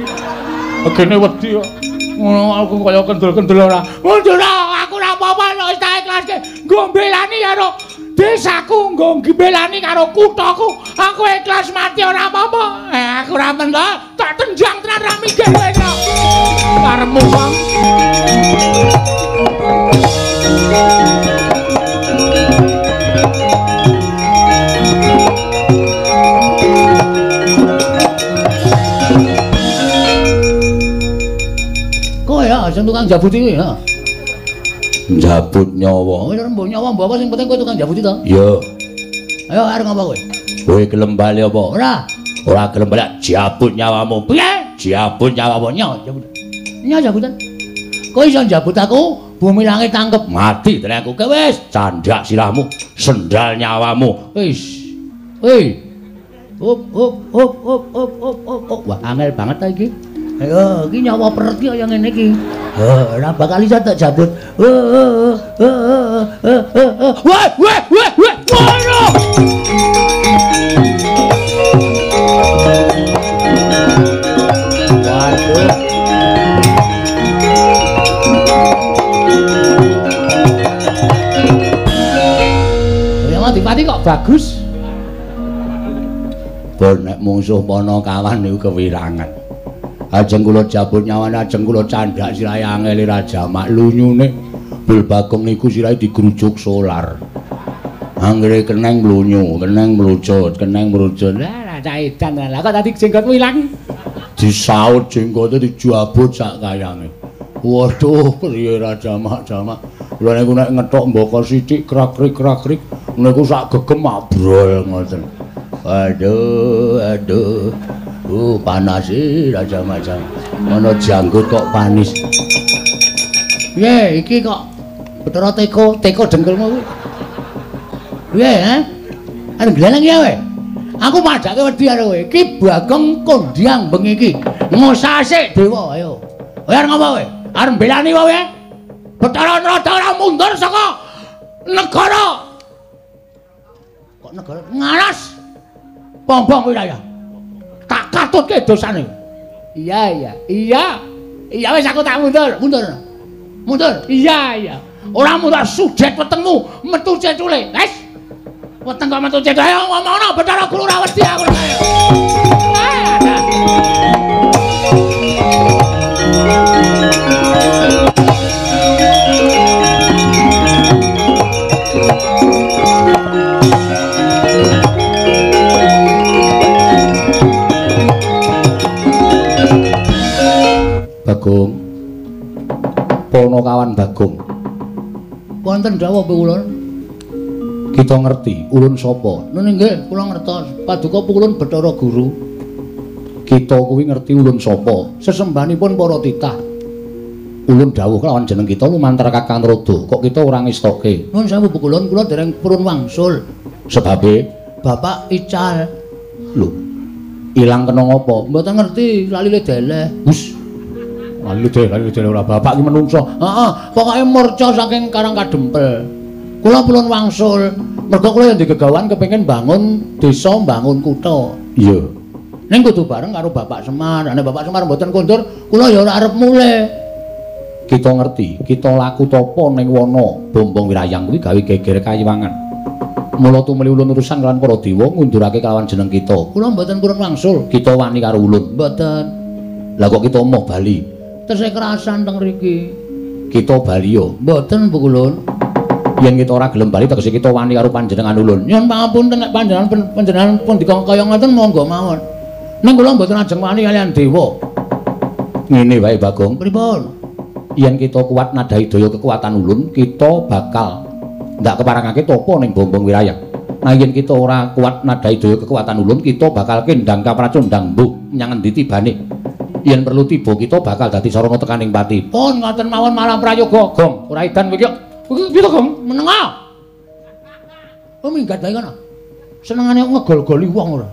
S1: Begene wedi kok. Ngono aku kaya kendel-kendel ora. Mundur aku ora apa-apa wis tak ikhlaske. Nggo mbelani karo desaku, nggo mbelani karo kuthaku. Aku ikhlas mati ora apa-apa. Aku ora mentah, tak tenjang tenan ra minggir kowe kok. Karepmu wong.
S2: Kowe ya sing tukang jabuti kuwi ya.
S1: Njabut nyawa.
S2: Wis ora mbok nyawa mbok apa sing penting kowe tukang jabuti to.
S1: Iya.
S2: Ayo arep ngopo kowe?
S1: Kowe gelem bali apa?
S2: Ora.
S1: Ora gelem bali jabut nyawamu.
S2: Piye?
S1: Jabut nyawamu
S2: nyo jabut. Nyo jabutan. Kowe iso njabut aku, bumi langit tangkep
S1: mati tenan aku. Kowe wis candak sirahmu, sendal nyawamu.
S2: Wis. Hei. Hop hop hop hop hop hop hop. Wah, angel banget ta iki. Ayo, iki nyawa peret iki kaya ngene iki. Heh, ora bakal iso tak jabut. Wah, wah, wah, wah. Ngono. Waduh. Yama Dipati kok bagus.
S1: Bon nek mungsuh Panakawan niku kewirangan. Ajeng kula jabut nyawane, ajeng kula candhak sirahe angele Raja Mak lunyune. Bul Bagong niku sirahe digrujuk solar. Anggere keneng mlunyu, keneng mlucut, keneng mlucut. Lah cah edan lah kok tadi jenggotmu ilang. Disaut jenggote dijabut sak kayange. Waduh, priye Raja Mak jamak. Kula niku nek ngethok mbaka sithik krak-krik-krak-krik niku sak gegem abrol ngoten. Aduh, aduh. Panas sih Raja Macam. Ana janggut kok panis.
S2: Piye iki kok Bathara teko, teko dengkulmu kuwi. Piye, ha? Arep gleleng ya kowe. Aku padhake wedi karo kowe. Iki Bagong kondhang bengi iki. Ngosasik dewa, ayo. Kowe arep ngopo kowe? Arep mbelani kowe? Bathara Narada ora mundur saka negara. Kok negara ngaras? Pombong wilayah. Tak katutke dosane. Iya, iya. Iya. Iya wis aku tak mundur, mundur. Mundur. Iya, iya. Ora mundur sujet wetengmu metu cecule. Wis. Weteng kok metu cecule. Ayo ngomongno Bathara Guru ora wedi aku. Ayo.
S1: Bagong. Panakawan Bagong.
S2: Wonten dawuh kula.
S1: Kita ngerti ulun sapa?
S2: Nun nggih, kula ngertos. Paduka ulun Bathara Guru.
S1: Kita kuwi ngerti ulun sapa? Sesembahanipun para titah. Ulun dawuh kelawan jeneng kita lumantar Kakang Rodo, kok kita ora ngestoke.
S2: Nuwun sewu Bu Kulun, kula dereng purun wangsul.
S1: Sebabe
S2: Bapak ical.
S1: Lho, ilang kena ngopo?
S2: Mboten ngerti, lali le deleh.
S1: Hus. Lali deleh ora bapak iki menungso.
S2: Heeh, pokoke murca saking Karang Kadempel. Kula purun wangsul, mergo kula yen digegawan kepengin bangun desa, bangun kutha.
S1: Iya.
S2: Ning kudu bareng karo Bapak Semar. Nek Bapak Semar mboten kondur, kula ya ora arep mulih.
S1: Kita ngerti, kita laku tapa ning wana Bombong Wirayang kuwi gawe geger kayiwangan. Mula tumuli ulun urusan kelawan para dewa ngundurake kelawan jeneng kita.
S2: Kula mboten purun wangsul.
S1: Kita wani karo ulun.
S2: Mboten.
S1: Lah kok kita moh bali?
S2: Tesih kerasan teng mriki.
S1: Kita bali yo.
S2: Mboten Bu Kulun.
S1: Yen kita ora gelem bali tegese kita wani karo panjenengan ulun.
S2: Nyuwun pangapunten nek panjenengan pun dikaya ngoten monggo mawon. Ning kula mboten ajeng wani kaliyan dewa.
S1: Ngene wae Bagong.
S2: Pripun?
S1: Yen kita kuat nadhahi daya kekuatan ulun, kita bakal ndak keparangake tapa ning Bombong Wirayang. Nah yen kita ora kuat nadhahi daya kekuatan ulun, kita bakal kendang kapracundang mbuh menyang endi tibane. Yen perlu tiba kita bakal dadi sarana tekaning pati.
S2: Pun ngoten mawon malah prayoga.
S1: Gong, ora edan kowe iki. Piye to, Gong?
S2: Menenga. Oh minggat wae kono. Senengane ngegol-goli wong ora.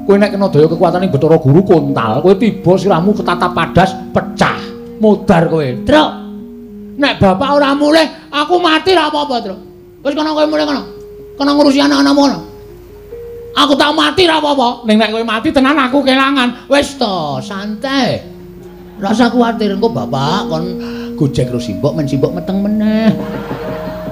S1: Kowe nek kena daya kekuatane Bathara Guru kontal, kowe tiba sirahmu ketatap padas pecah.
S2: Modar kowe. Truk. Nek bapak ora mulih, aku mati ra apa-apa, Truk. Wis kono kowe mulih kono. Kono ngurusi anak-anakmu kono. Aku tak mati ra apa-apa.
S1: Ning nek kowe mati tenan aku kelangan.
S2: Wis to, santai. Rasa kuwatir engko bapak kon gojek karo simbok men simbok meteng meneh.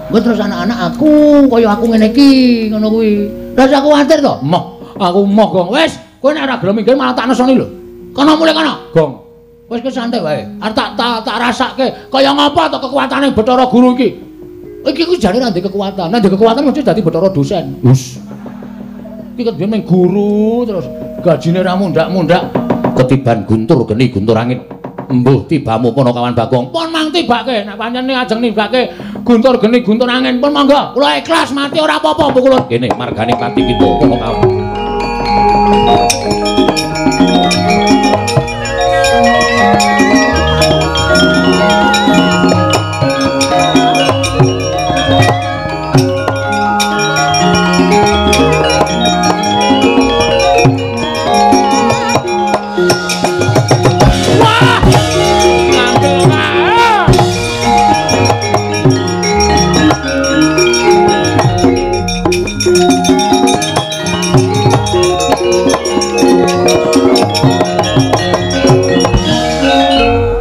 S2: Engko terus anak-anak aku kaya aku ngene iki, ngono kuwi. Rasa kuwatir to?
S1: Moh, aku moh, Gong.
S2: Wis, kowe nek ora gelem minggir malah tak nesoni lho. Kono mulih kono.
S1: Gong.
S2: Wis kowe santai wae. Arep tak rasake kaya ngapa to kekuatane Bathara Guru iki. Iki ku jane ora ndek kekuatan. Nek ndek kekuatan mesti dadi Bathara dosen.
S1: Hus.
S2: Iki kedhe ning guru terus gajine ra mundhak-mundhak.
S1: Ketiban guntur geni guntur angin. Mbuh tibamu Panakawan Bagong.
S2: Pun mang tibake nek pancen ajeng nibake guntur geni guntur angin pun monggo. Kula ikhlas mati ora apa-apa Bu Kulun.
S1: Kene margane pati kita Panakawan.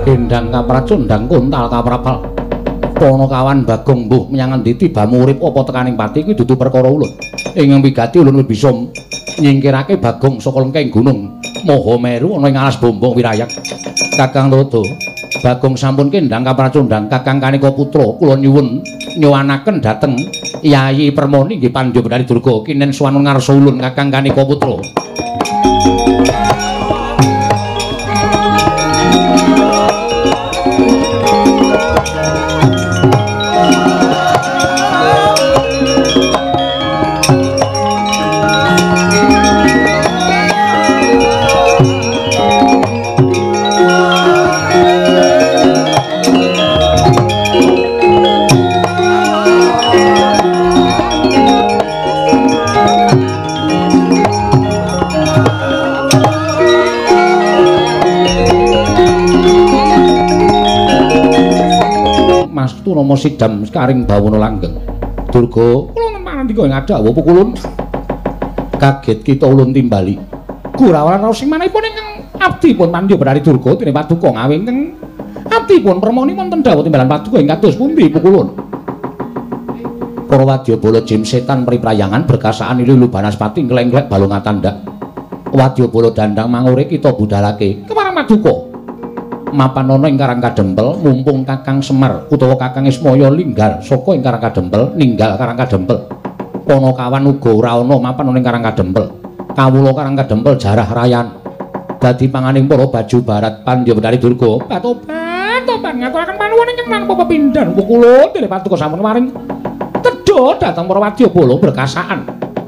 S1: Kendang kapracundang kontal kaprapal. Panakawan Bagong mbuh menyang endi tibamu urip apa tekaning pati kuwi dudu perkara ulun. Ing wigati ulun bisa nyingkirake Bagong saka lengkeng gunung Mahameru ana ing alas Bombong Wirayang. Kakang Rodo, Bagong sampun kendang kapracundang Kakang Kanika Putra kula nyuwun nyuwanaken dhateng Yayi Permoni nggih Pandya Betari Durga kinen suwanun ngarsa ulun Kakang Kanika Putra. Nama sidam sekaring bawana langgeng. Durga, kula nempangan ing adawuh pukulun. Kaget kita ulun timbali. Gurawan raos sing manahipun ingkang abdi pun Pandya Betari Durga dene paduka ngawe ingkang abdi pun permoni wonten dawuh timbalan paduka ing kados pundi pukulun. Para wadyabala jim setan priprayangan berkasaan ilu banaspati nglengglek balung atandak. Wadyabala dandang mangure kita budalake kemarang paduka. Mapan ana ing Karang Kadempel mumpung Kakang Semar utawa Kakang Ismaya linggal saka ing Karang Kadempel ninggal Karang Kadempel. Panakawan uga ora ana mapan ana ing Karang Kadempel. Kawula Karang Kadempel jarah rayan. Dadi panganing para baju barat Pandya Betari Durga. Patobat ngaturaken panuwun ingkang tanpa pepindhan kula dene paduka sampun maring tedha dhateng para wadyabala berkasaan.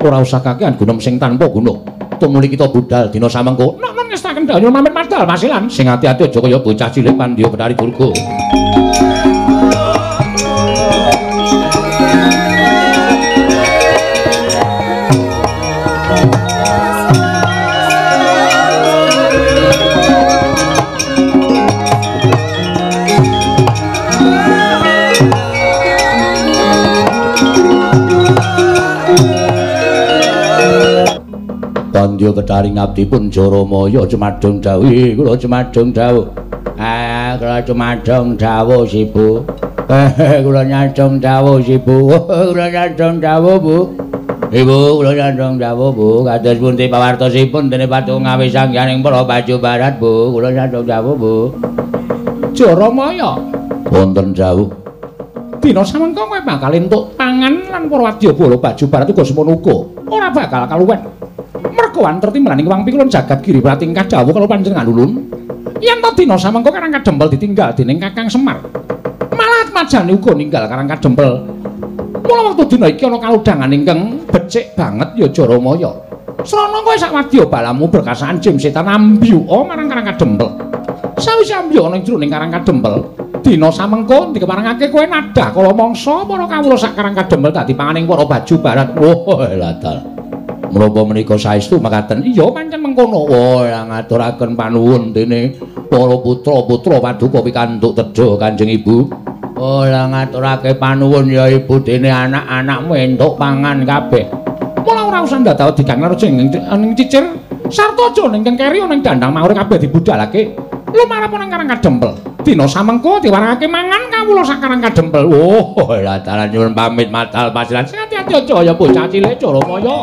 S1: Ora usah kakehan gunem sing tanpa guna.
S2: Tumuli kita budal dina samengko.
S1: Nok non ngestaken dawuh pamit madal masilan.
S2: Sing ati-ati aja kaya bocah cilik Pandya Bathari Durga. Pandya Bathari ngabdi pun Jaramaya cumadung dawuh. Kula cumadung dawuh. Ah, kula cumadung dawuh Sibu. Kula nyadong dawuh Sibu. Kula nyadong dawuh Bu. Ibu, kula nyadong dawuh Bu. Kados pundi pawartosipun dene patung ngawisangyaning para baju barat Bu. Kula nyadong dawuh Bu.
S1: Jaramaya
S2: wonten dawuh.
S1: Dina samengko kowe bakal entuk pangan lan para wadyabala baju barat uga semono uga. Ora bakal kaluwen. Mergo anterti mlaning wang pikulun jagat giri pratingkah dawuh karo panjenengan ulun. Yen to dina samengko Karang Kadempel ditinggal dening Kakang Semar. Malah Atmajane uga ninggal Karang Kadempel. Mula wektu dina iki ana kalodhangan ingkang becik banget ya Jaramaya. Srana kowe sak wadya balamu berkasaan jim setan ambyuka marang Karang Kadempel. Sawise ambyuk ana ing jroning Karang Kadempel, dina samengko dikeparengake kowe nadah kala mangsa para kawula sak Karang Kadempel dadi panganing para baju barat.
S2: Oh, ladal. Menapa menika saestu mekaten?
S1: Iya pancen mengkono.
S2: Oh, ngaturaken panuwun dene para putra-putra paduka pikantuk tedha Kanjeng Ibu. Oh, ngaturake panuwun ya Ibu dene anak-anakmu entuk pangan kabeh.
S1: Mula ora usah ndadawa digang karo ning cicir sarta aja ning keri ning dandang maure kabeh dibudalake. Lumarep nang Karang Kadempel. Dina samengko diwarengake mangan kawula sak Karang Kadempel.
S2: Oh, lah dalan nyuwun pamit madal pasilan.
S1: Sing ati-ati aja ya bocah cilik Jaramaya.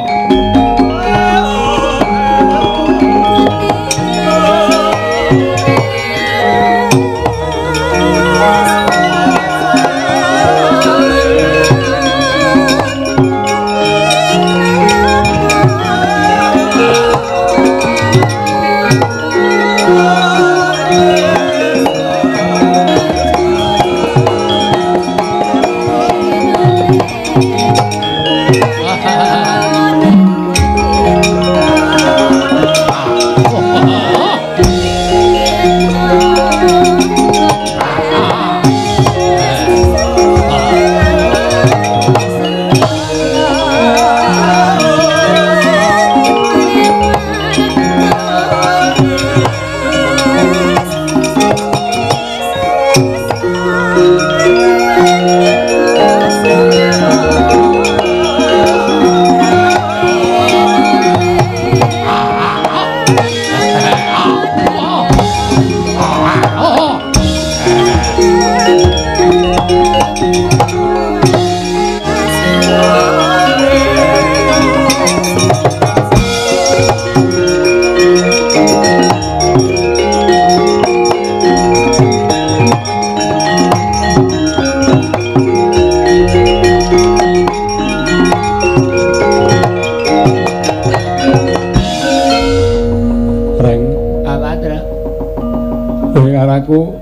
S1: Aku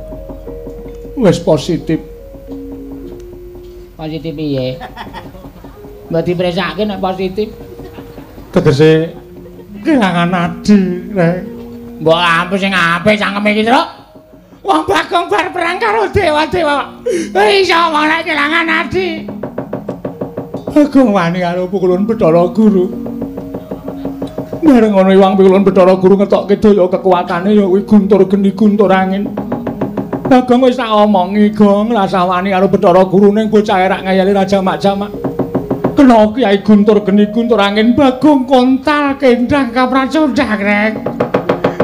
S1: wis positif.
S2: Positif piye? Mbok dipresake nek positif.
S1: Tegese kelangan adi, Rek.
S2: Mbok ampun sing apik cangkeme iki, Truk.
S1: Wong Bagong bar perang karo dewa-dewa. Iso wong nek kelangan adi. Bagong wani karo pukulun Bathara Guru. Bareng ngono iwang pikulun Bathara Guru ngetokke daya kekuatane ya kuwi guntur geni guntur angin. Bagong wis tak omongi, Gong, rasah wani karo Bathara Guru ning bocah rak ngayali raja mak-jamak. Kena Kyai Guntur geni guntur angin Bagong kontal kendang kapracundhang, Rek.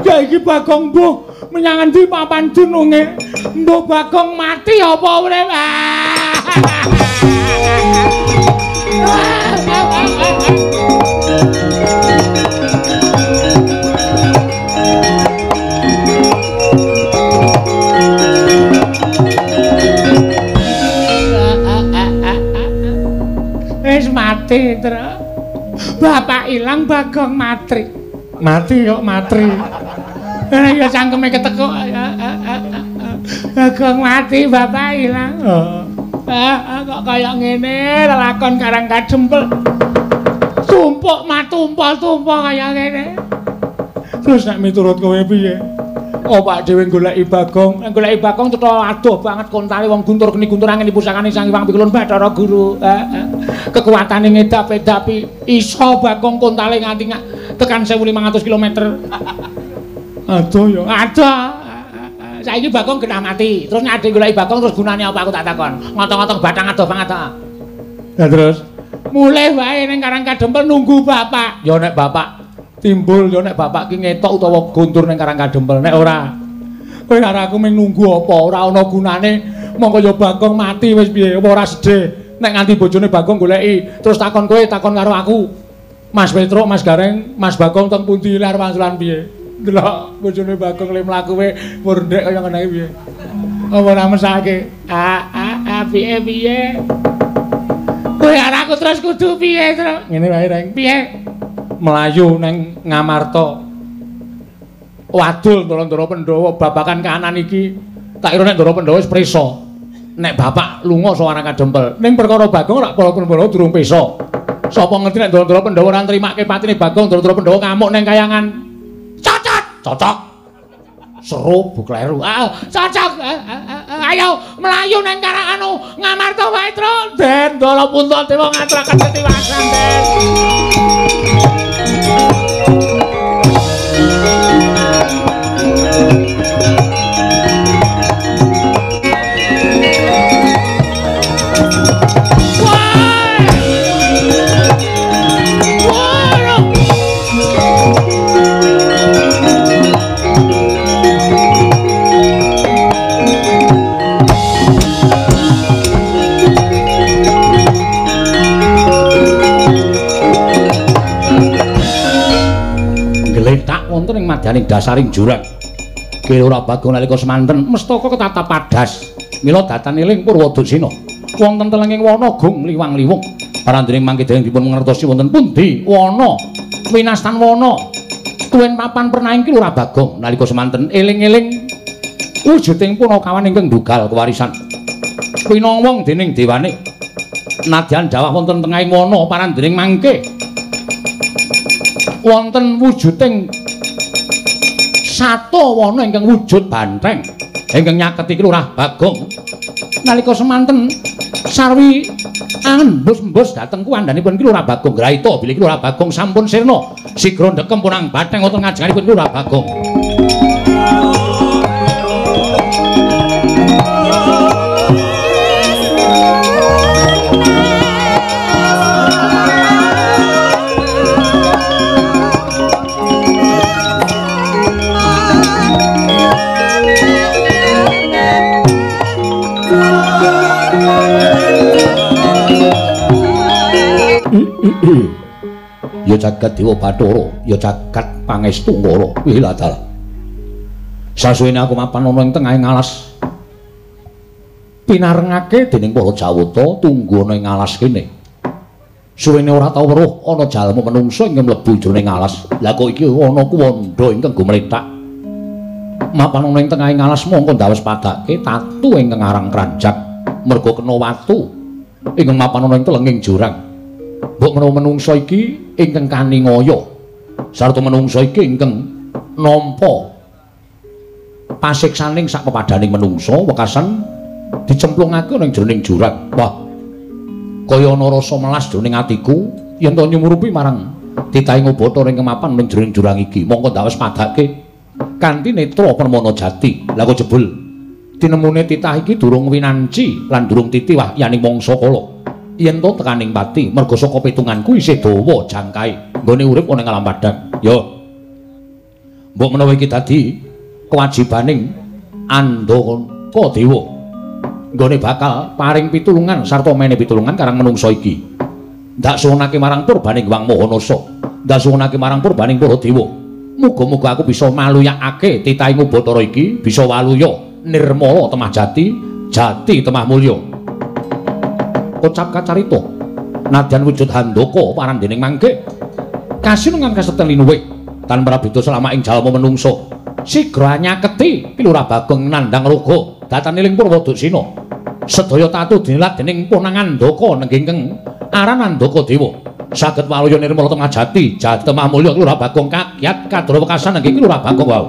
S1: Ya iki Bagong mbuh menyang endi papan dununge? Mbuh Bagong mati apa urip? Wis mati, Tru. Bapak ilang Bagong matri. Mati kok matri. Lah ya cangkeme ketekuk. Bagong mati, bapak ilang. Kok kaya ngene lelakon Karang Kadempel. Tumpuk matumpul-tumpul kaya ngene. Terus nek miturut kowe piye? Opak dhewe goleki Bagong, nek goleki Bagong cetha adoh banget kontale wong guntur geni guntur angin pusakane Sang Hyang Pikulun Bathara Guru. Kekuatane ngedap-edapi iso Bagong kontale nganti tekan 1500 km. Adoh ya, adoh. Saiki Bagong genah mati. Terus nek adhe goleki Bagong terus gunane apa aku tak takon. Ngotong-ngotong bathang adoh banget ta. Lah terus mulih wae ning Karang Kadempel nunggu bapak. Ya nek bapak timbul ya nek bapak ki ngetok utawa guntur ning Karang Kadempel. Nek ora kowe karo aku mung nunggu apa ora ana gunane. Mongko ya Bagong mati wis piye apa ora sedih nek nganti bojone Bagong goleki terus takon kowe takon karo aku. Mas Petruk, Mas Gareng, Mas Bagong teng pundi lar wangsulan piye? Delok bojone Bagong le mlaku kowe murndek kaya ngene iki piye? Apa ora mesake? A piye piye? Kowe karo aku terus kudu piye, Truk? Ngene wae, Reng. Piye? Melayu neng Ngamarta. Wadul Ndara-ndara Pandhawa babakan kahanan iki. Tak kira nek Ndara Pandhawa wis prisa. Nek bapak lunga saka Karang Kadempel. Ning perkara Bagong rak para Pandhawa durung pesa. Sapa ngerti nek Ndara-ndara Pandhawa ora nrimake patine Bagong, Ndara-ndara Pandhawa ngamuk neng kayangan. Cocok, cocok. Seru bu kleru. Cocok. Ayo melayu neng Karang anu Ngamarta wae, Truk. Den Ndara Puntadewa ngaturaken tetiwasan, Den. Wonten ing madyaning dasaring jurang. Ki Lurah Bagong nalika semanten mestaka ketatap padas. Mila datan eling Purwadursina. Wonten telenging wana gung liwang-liwung. Parandene mangke dereng dipun mangertosi wonten pundi wana winastan wana. Tuwin papan pernahing Ki Lurah Bagong nalika semanten eling-eling wujuding punakawan ingkang ndugal kewarisan. Winowong dening dewane. Nadyan dawah wonten tengahing wana parandene mangke wonten wujuding sato wana ingkang wujud banteng ingkang nyaketi Ki Lurah Bagong. Nalika semanten sarwi anembus-embus dhateng kuwandhanipun Ki Lurah Bagong. Graita bilih Ki Lurah Bagong sampun sirna sigra ndekem punang batheng wonten ngajenganipun Ki Lurah Bagong. Ya jagat Dewa Bathara, ya jagat Pangestu Ngara. Wih dalah. Sasuwene aku mapan ana ing tengahing alas. Pinarengake dening para Jawata tunggu ana ing alas kene. Suwene ora tau weruh ana jalma menungsa ingkang mlebu jroning alas. Lah kok iki ana kuwandha ingkang gumlethak. Mapan ana ing tengahing alas mongko ndawes padake tatu ingkang aran kranjak merga kena watu ingkang mapan ana ing telenging jurang. Mbok menawa menungsa iki ingkang kaningaya sarta menungsa iki ingkang nampa pasiksaning sak pepadaning menungsa wekasan dicemplungake ning jroning jurang. Wah, kaya ana rasa melas jroning atiku yen to nyumurupi marang titahing Bathara ingkang mapan ning jroning jurang iki. Mongko ndawes padake kanthi netra permana jati. Lah kok jebul tinemune titah iki durung winanci lan durung titi wahyaning mangsa kala. Yen to tekaning pati merga saka pitunganku isih dawa jangkae nggone urip ana ing alam padhang. Yo mbok menawa iki dadi kewajibaning Andaka Dewa nggone bakal paring pitulungan sarta mene pitulungan karang menungsa iki. Ndak suwunake marang purbaning Hyang Maha Nasa, ndak suwunake marang purbaning para dewa. Muga-muga aku bisa maluyakake titahing Bathara iki bisa waluya nirmala temah jati, jati temah mulya. Kocap kacarita nadyan wujud handaka parandening mangke kasinungan kaseten linuwih tan prabida selama ing jalma menungsa sigra nyaketi Ki Lurah Bagong nandhang raga datan eling Purwadursina. Sedaya tatu dinilat dening Punang Andaka nengging aran Andaka Dewa. Saged waluya nirmala tengah jati, Jatemah mulya Lurah Bagong kakyat kadra wekasan nggih Lurah Bagong wau.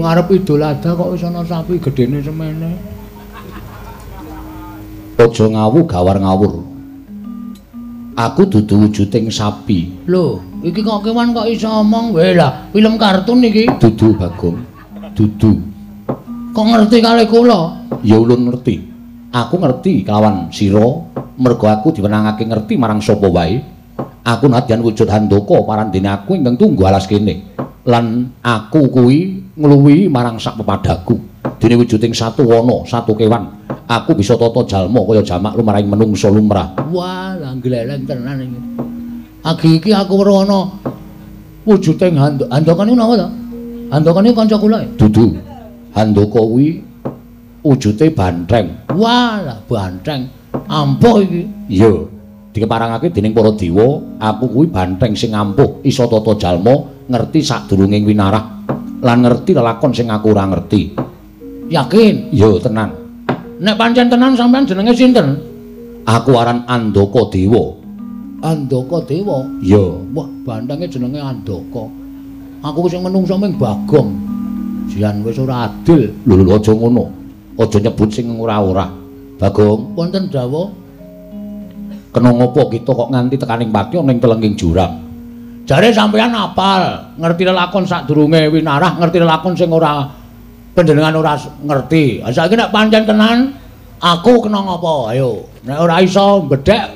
S2: Arep Idul Adha kok wis ana sapi gedene semene.
S1: Aja ngawu gawar ngawur. Aku dudu wujuding sapi.
S2: Lho, iki kok kewan kok iso omong wae lah, film kartun iki.
S1: Dudu Bagong. Dudu.
S2: Kok ngerti kali kula?
S1: Ya ulun ngerti. Aku ngerti kelawan sira, mergo aku diwenangake ngerti marang sapa wae. Aku nadyan wujud Handaka parandene aku ingkang tunggu alas kene. Lan aku kuwi ngluwihi marang sak pepadaku. Dene wujuding satu wana, satu kewan, aku bisa tata jalma kaya jamak lumrahing menungsa lumrah.
S2: Wah, lah gleleng tenan iki. Agi iki aku weruh ana wujuding Handaka niku napa to? Handaka niku kanca kula.
S1: Dudu. Handaka kuwi wujute bantheng.
S2: Wah, lah bantheng. Ampuh iki.
S1: Iya. Dikeparangake dening para dewa, aku kuwi bantheng sing ampuh, iso tata jalma, ngerti sadurunging winarah lan ngerti lelakon sing aku ora ngerti.
S2: Yakin?
S1: Ya tenan.
S2: Nek pancen tenan sampean jenenge sinten?
S1: Aku aran Andaka Dewa.
S2: Andaka Dewa?
S1: Ya.
S2: Wah, banthenge jenenge Andaka. Aku sing menungso ming Bagong. Jian wis ora adil.
S1: Lho lho aja ngono. Aja nyebut sing ora-ora. Bagong,
S2: wonten dawuh.
S1: Kena ngopo kita kok nganti tekaning pati ning telenging jurang?
S2: Jare sampeyan apal, ngerti lelakon sadurunge winarah, ngerti lelakon sing ora panjenengan ora ngerti. Ha saiki nek pancen tenan aku kena ngapa? Ayo, nek ora iso mbedhek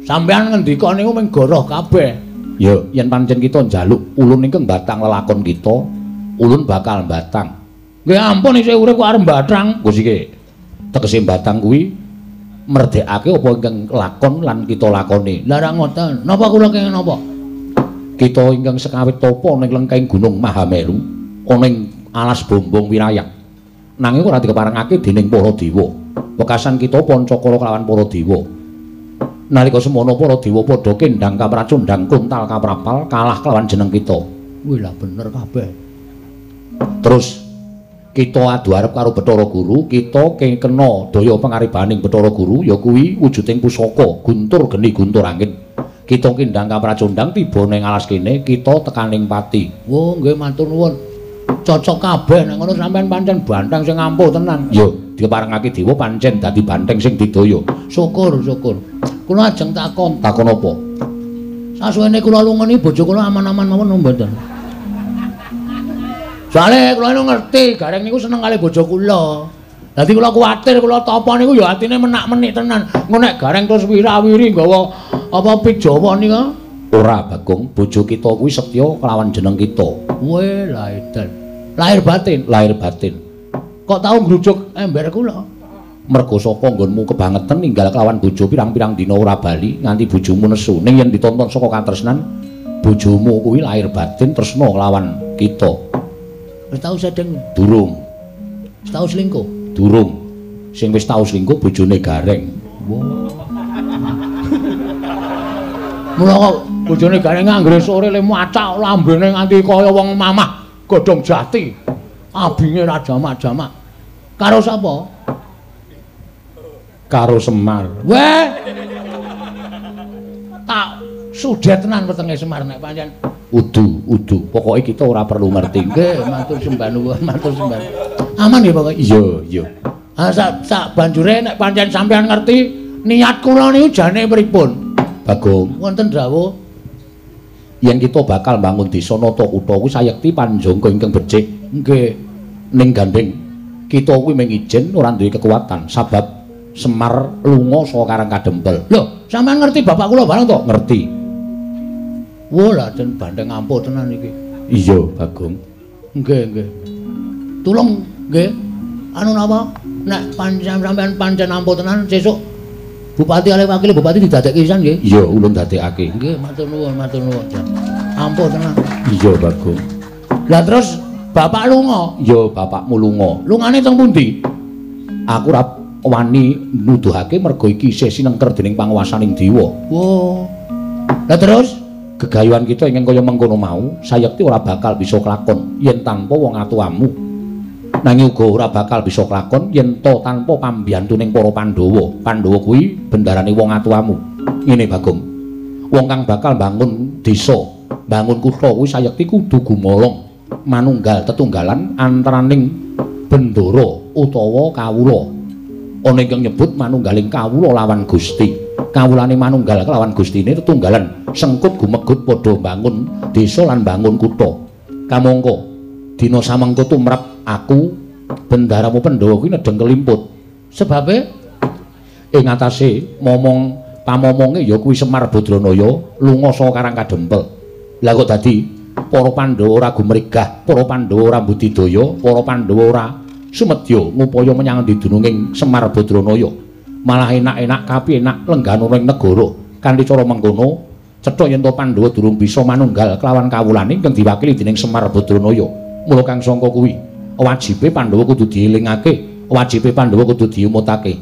S2: sampeyan ngendika niku mung goroh kabeh.
S1: Ya, yen pancen kita njaluk ulun ingkang batang lelakon kita, ulun bakal batang.
S2: Nggih ampun isih urip kok arep batang.
S1: Gus iki tegese batang kuwi merdekake apa ingkang lakon lan kita lakoni.
S2: Lah ra ngoten. Napa kula kenging napa?
S1: Kita ingkang sekawit tapa ning lengkeng Gunung Mahameru, ana ing alas Bombong Wirayak. Nanging ora dikeparengake dening para dewa. Wekasan kita pancakara kelawan para dewa. Nalika semono para dewa padha kendhang kapracundhang kuntal kaprapal kalah kelawan jeneng kita.
S2: Wih lah bener kabeh.
S1: Terus kita adu arep karo Bathara Guru, kita kena daya pangaribaning Bathara Guru ya kuwi wujuding pusaka guntur geni guntur angin. Kita kendhang kapracundhang tiba ning alas kene, kita tekaning pati.
S2: Oh nggih matur nuwun. Cocok kabeh nek ngono sampean pancen banteng sing ampuh tenan.
S1: Ya, diparengake dewa pancen dadi banteng sing didaya.
S2: Syukur, syukur. Kula ajeng takon.
S1: Takon apa?
S2: Sasuwene kula lunga niki bojo kula aman-aman mawon napa mboten? Soale kula niku ngerti Gareng niku seneng kali bojo kula. Dadi kula kuwatir kula tapa niku ya atine menak-menik tenan. Engko nek Gareng terus wira-wiri nggawa apa pit Jawa nika?
S1: Ora, Bagong, bojo kita kuwi setya kelawan jeneng kita.
S2: Weh, lah edan. Lahir batin,
S1: lahir batin.
S2: Kok tau ngrujuk ember kula?
S1: Mergo saka nggonmu kebangetan ninggal kelawan bojo pirang-pirang dina ora bali nganti bojomu nesu. Ning yen ditonton saka katresnan, bojomu kuwi lahir batin tresna kelawan kita.
S2: Wis tau sedeng?
S1: Durung.
S2: Wis tau selingkuh?
S1: Durung. Sing wis tau selingkuh bojone Gareng.
S2: Wah. Mula kok bojone Gareng anggere sore le macak lambene nganti kaya wong mamah godhong jati. Abinge ra jamak-jamak. Karo sapa?
S1: Karo Semar.
S2: Weh. Tak sudet tenan wetenge Semar nek pancen.
S1: Udu, udu. Pokoke kita ora perlu ngerti.
S2: Nggih, matur sembah nuwun, matur sembah. Aman ya pokoke?
S1: Iya, iya.
S2: Ah sak banjure nek pancen sampean ngerti niat kula niku jane pripun?
S1: Bagong,
S2: wonten dawuh
S1: yen kita bakal mbangun desa nata kutha kuwi sayekti panjangka ingkang becik.
S2: Nggih.
S1: Ning gandeng kita kuwi mung ijen ora duwe kekuatan sabab Semar lunga saka Karang Kadempel.
S2: Lho, sampean ngerti bapak kula bareng to?
S1: Ngerti.
S2: Wah, lah den bandeng ampuh tenan iki.
S1: Iya, Bagong.
S2: Nggih, nggih. Tulung nggih. Anu napa? Nek pancen sampean pancen ampuh tenan sesuk bupati kalih wakil bupati didadekke pisan nggih.
S1: Iya, ulun dadekake.
S2: Nggih, matur nuwun, matur nuwun. Ampuh tenan.
S1: Iya, Bagong.
S2: Lah terus bapak lunga?
S1: Iya, bapakmu lunga.
S2: Lungane teng pundi?
S1: Aku ora wani nuduhake mergo iki isih sinengker dening panguwasaning dewa.
S2: Wah. Lah terus
S1: gegayuhan kita ingkang kaya mengkono mau sayekti ora bakal bisa klakon yen tanpa wong atuwamu. Nanging uga ora bakal bisa klakon yen to tanpa pambiyantuning para Pandhawa. Pandhawa kuwi bendarane wong atuwamu. Ngene Bagong. Wong kang bakal bangun desa, bangun kutha kuwi sayekti kudu gumolong manunggal tetunggalan antaraning bendara utawa kawula. Ana ingkang nyebut manunggaling kawula lawan Gusti. Kawulane manunggal kelawan Gustine tetunggalan sengkut gumegut padha bangun desa lan bangun kutha. Kamangka dina samengko tumrap aku bendaramu Pandhawa kuwi nedheng kelimput.
S2: Sebabe
S1: ing atase momong pamomonge ya kuwi Semar Badranaya lunga saka Karang Kadempel. Lah kok dadi para Pandhawa ora gumregah, para Pandhawa ora budidaya, para Pandhawa ora sumedya ngupaya menyang endi dununging Semar Badranaya. Malah enak-enak kapi enak lenggana ing negara. Kanthi cara mengkono cetha yen to Pandhawa durung bisa manunggal kelawan kawulane ingkang diwakili dening Semar Badranaya. Mula kang sangka kuwi wajibe Pandhawa kudu dielingake, wajibe Pandhawa kudu diumutake.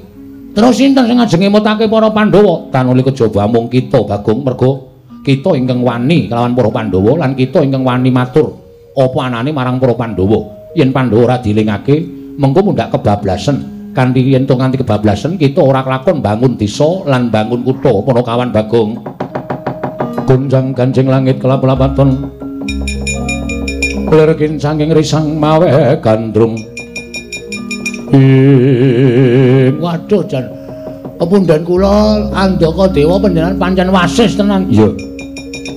S1: Terus sinten sing ajeng ngemutake para Pandhawa? Tanuli kejaba amung kita Bagong, mergo kita ingkang wani kelawan para Pandhawa lan kita ingkang wani matur apa anane marang para Pandhawa. Yen Pandhawa ora dielingake, mengko mundhak kebablasen. Kanthi yen to nganti kebablasen kita ora kelakon bangun desa lan bangun kutha. Panakawan Bagong. Gonjang ganjing langit kelap-lapaton. Lir kincanging risang mawe gandrung.
S2: Waduh jan pepundhen kula Andaka Dewa panjenengan pancen wasis tenan.
S1: Iya.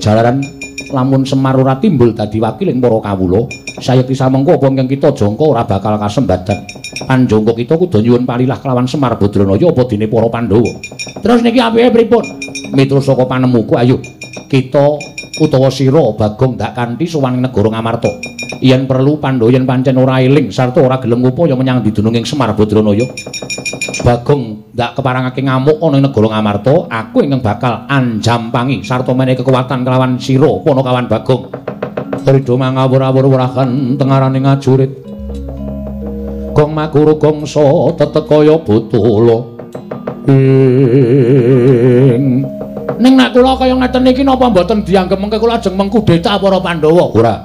S1: Jalaran lamun Semar ora timbul dadi wakiling para kawula, sayekti samengko apa ingkang kita jangka ora bakal kasembadan. Panjangka kita kudu nyuwun palilah kelawan Semar Badranaya apa dene para Pandhawa.
S2: Terus niki apike pripun?
S1: Miturut saka panemuku ayo kita utawa sira Bagong ndak kanthi sowan negara Ngamarta. Yen perlu Pandhawa yen pancen ora eling sarta ora gelem ngupaya menyang didununging Semar Badranaya, Bagong ndak keparangake ngamuk ana ing negara Ngamarta, aku ingkang bakal anjampangi sarta menehi kekuatan kelawan sira Panakawan Bagong. Ridho mangawur-awur wrahan tengarane ngajurit. Gong makuru gongsa tetek kaya botolo. Ing
S2: ning nek kula kaya ngeten iki napa mboten dianggep mengke kula ajeng mengkudeta para Pandhawa?
S1: Ora.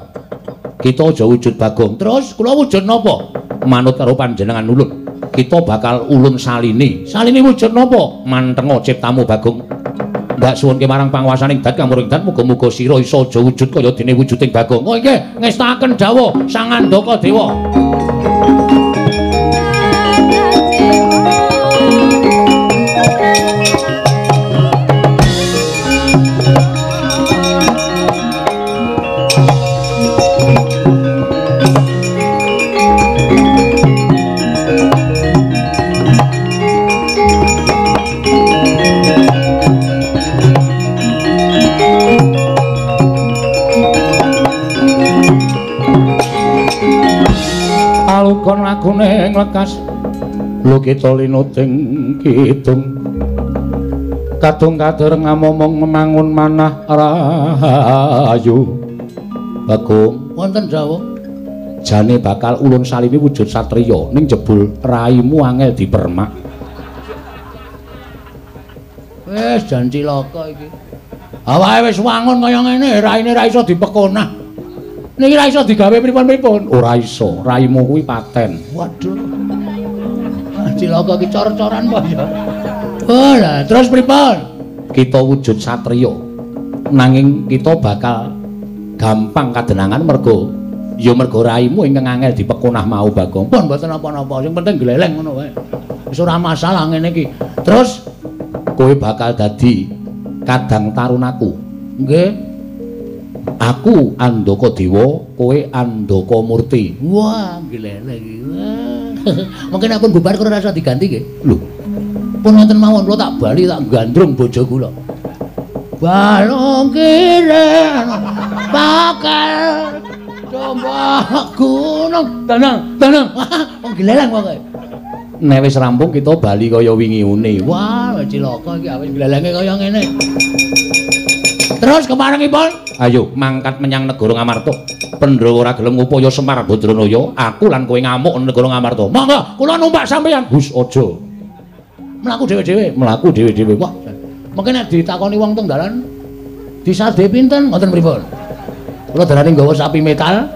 S1: Kita aja wujud Bagong.
S2: Terus kula wujud napa?
S1: Manut karo panjenengan ulun. Kita bakal ulun salini.
S2: Salini wujud napa?
S1: Mantenga ciptamu Bagong. Ndak suwunke marang panguwasaning dat kamuring dat muga-muga sira iso aja wujud kaya dene wujuding Bagong.
S2: Oh nggih, ngestakaken dawuh Sang Andaka Dewa.
S1: Alukon lagune nglekas lukita linuting kidung kadung kader ngamomong memangun manah rahayu. Bagong
S2: wonten dawuh
S1: jane bakal ulun salini wujud satriya ning jebul raimu angel dipermak.
S2: Wis jan cilaka iki. Awake wis wangun kaya ngene, raine ra iso dipekonah. Niki ra iso digawe pripun-pripun.
S1: Ora iso, raimu kuwi paten.
S2: Waduh. Cilaka iki cor-coran apa ya? Oh lah, terus pripun?
S1: Kita wujud satriya. Nanging kita bakal gampang kadenangan mergo ya mergo raimu ingkang angel dipekonah mau Bagong.
S2: Pun mboten napa-napa, sing penting gleleng ngono wae. Wis ora masalah ngene iki. Terus
S1: kowe bakal dadi kadang tarunaku.
S2: Nggih.
S1: Aku Andaka Dewa, kowe Andaka Murti.
S2: Wah, gleleng iki. Mungkin aku bubar karo rasa diganti nggih.
S1: Lho.
S2: Pun wonten mawon kula tak bali tak gandrung bojo kula. Balung kire bakal Mbah gunung, danang, danang. Wong gleleng pokoke. Nek wis rampung kita bali kaya wingi une. Wah, cilaka iki awis glelenge kaya ngene. Terus kemarengipun,
S1: ayo mangkat menyang negara Ngamarta. Pandhawa ora gelem ngupaya Semar Badranaya, aku lan kowe ngamuk negara Ngamarta.
S2: Monggo, kula numpak sampeyan.
S1: Hus aja.
S2: Mlaku dhewe-dhewe,
S1: mlaku dhewe-dhewe.
S2: Wah, mungkin nek ditakoni wong teng dalan disade pinten ngoten pripun? Kula darani nggawa sapi metal,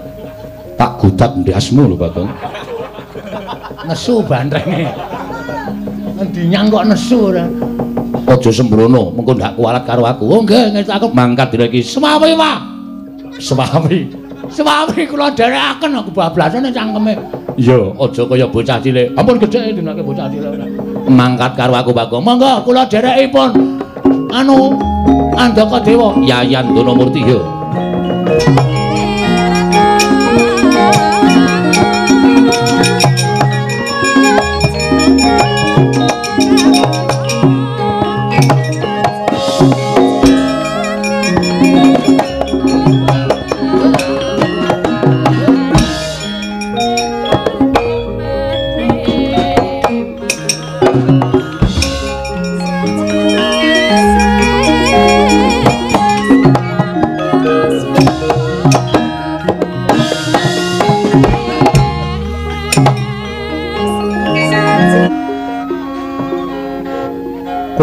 S1: tak gudak ndasmu lho, Bagong.
S2: Nesu bantrenge. Ngendi nyang kok nesu ora.
S1: Aja sembrono, mengko ndak kualat karo aku.
S2: Oh nggih, ngerti aku
S1: mangkat dina iki.
S2: Semawi, Pak.
S1: Semawi.
S2: Semawi kula dherekaken aku bablasane cangkeme.
S1: Iya, aja kaya bocah cilik.
S2: Ampun gedheke dinake bocah cilik ora.
S1: Mangkat karo aku, Bagong.
S2: Monggo kula dherekipun. Anu Andaka Dewa,
S1: Yayan Donamurti ya.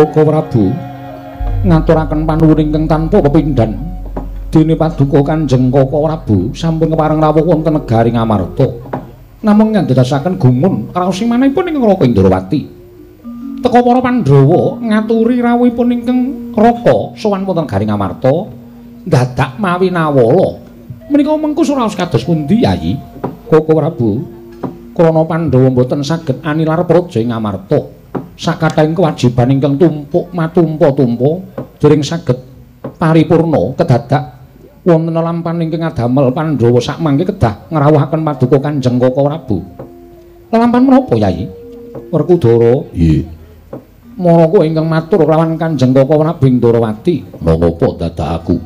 S1: Koko Prabu ngaturaken panuwun ingkang tanpa pepindhan. Dene paduka Kanjeng Koko Prabu sampun kepareng rawuh wonten negari Ngamarta. Namung ngandadosaken gumun raos manahipun ingkang Raka Indrawati. Teka para Pandhawa ngaturi rawuhipun ingkang Raka sowan wonten negari Ngamarta dadak mawi nawala. Menika mengku suraos kados pundi Yayi? Koko Prabu, krana Pandhawa mboten saged anilar praja ing Ngamarta. Sakathahing kewajiban ingkang tumpuk matumpa-tumpa dereng saged paripurna kedadak wonten lelampan ingkang adamel Pandhawa sakmangke kedah ngrawuhaken paduka Kanjeng Koko Prabu. Lelampan menapa Yayi? Werkudara. Nggih. Maraka ingkang matur lawan Kanjeng Koko Prabu Indrawati. Nangapa dadak aku?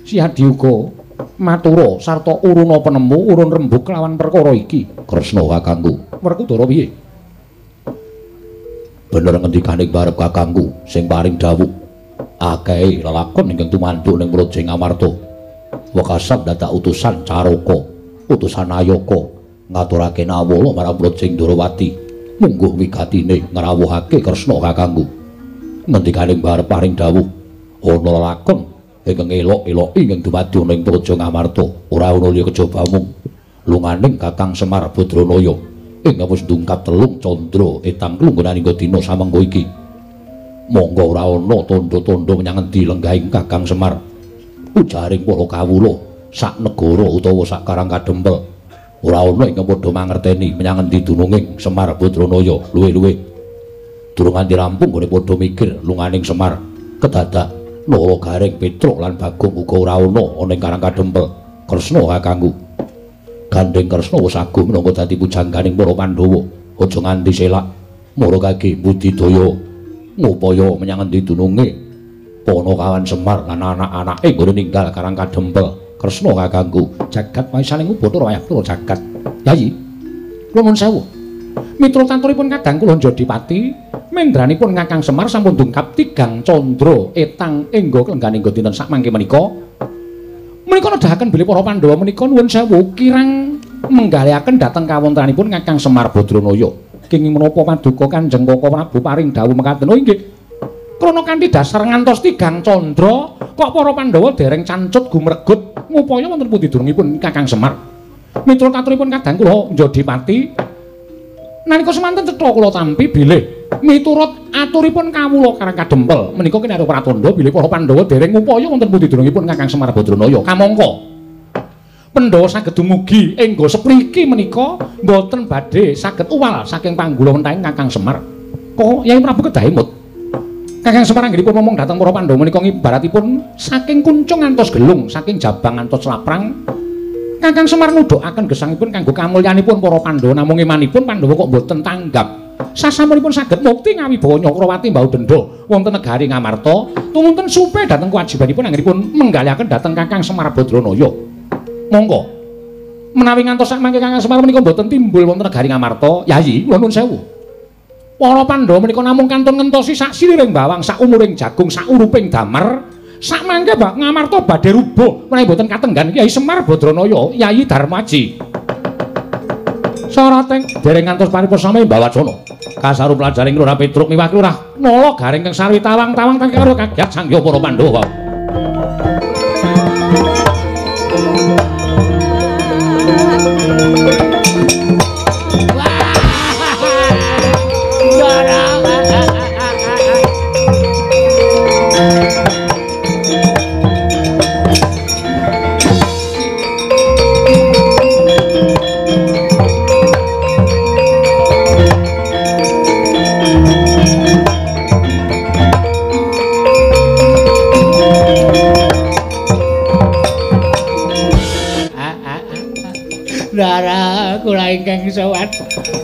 S1: Si Adiuga matura sarta uruna penemu urun rembug lawan perkara iki. Kresna kakangku. Werkudara piye? Bener ngendikane barep kakangku sing paring dawuh akehe lelakon ingkang tumanduk ning Praja Ngamarta. Wekasan dadak utusan Caraka, utusan Ayaka ngaturake nawala marang Praja Indrawati. Mungguh wigatine ngrawuhake Kresna kakangku. Ngendikane barep paring dawuh ana lelakon ingkang elok-eloki ingkang dumadi ning Praja Ngamarta. Ora ana liya kejaba mung lunganing Kakang Semar Badranaya. Ing wis ndungkap telung candra etang klunggunan hingga dina samengko iki. Monggo ora ana tandha-tandha menyang endi lenggahing Kakang Semar. Ujaring para kawula sak negara utawa sak Karang Kadempel ora ana ingkang padha mangerteni menyang endi dununging Semar Badranaya luwih-luwih. Durung nganti rampung gone padha mikir lunganing Semar kedadak Nala Gareng Petruk lan Bagong uga ora ana ana ing Karang Kadempel. Kresna kakangku. Gandeng Kresna wis agung minangka dadi pujangganing para Pandhawa. Aja nganti selak mara kage budidaya ngupaya menyang endi dununge Panakawan Semar lan anak-anake nggone ninggal Karang Kadempel. Kresna kakangku, jagat waisaning Bathara wayah pura jagat. Yayi, kula nuwun sewu. Mitra tanturipun kadang kula Jodipati, mendranipun Kakang Semar sampun dungkap tigang candra etang engga klengganing dinten sakmangke menika. Menika nedahaken bilih para Pandhawa menika nuwun sewu kirang menggalihaken dhateng kawontenanipun Kakang Semar Badranaya. Kenging menapa paduka Kanjeng Koko Prabu paring dawuh mekaten? Oh inggih. Krana kanthi dasar ngantos tigang candra kok para Pandhawa dereng cancut gumregut ngupaya wonten pundi dunungipun Kakang Semar. Mitra katuripun kadang kula Jodipati nalika semanten cetha kula tampi bilih miturut aturipun kawula Karang Kadempel menika kinarya pratandha bilih para Pandhawa dereng ngupaya wonten pundi dunungipun Kakang Semar Badranaya. Kamangka Pandhawa saged dumugi engga sepriki menika mboten badhe saged uwal saking panggula wentahing Kakang Semar. Kok Yai Prabu kedah emut. Kakang Semar anggenipun ngomong dhateng para Pandhawa menika ngibaratipun saking kuncung ngantos gelung, saking jabang ngantos laprang. Kakang Semar nuduhaken gesangipun kanggo kamulyanipun para Pandhawa, namung imanipun Pandhawa kok mboten tanggap. Sasampunipun saged mukti ngawibawa Nyakrawati mbau denda wonten negari Ngamarta, tumunten supe dhateng kewajibanipun anggenipun menggalihaken dhateng Kakang Semar Badranaya. Monggo. Menawi ngantos sak mangke Kakang Semar menika mboten timbul wonten negari Ngamarta, Yayi, kula nuwun sewu. Para Pandhawa menika namung kantun ngentosi sak siliring bawang, sak umuring jagung, sak uruping damar. Sak mangke bak Ngamarta badhe rubuh menawi mboten katenggan Kyai Semar Badranaya, Yayi Darmaji. Sarating dereng ngantos paripurna sami mbawacana. Kasaru pelajaring Lurah Petruk miwah Lurah Nala Gareng kang sarwi tawang-tawang tangke karo kagiat sangya para Pandhawa.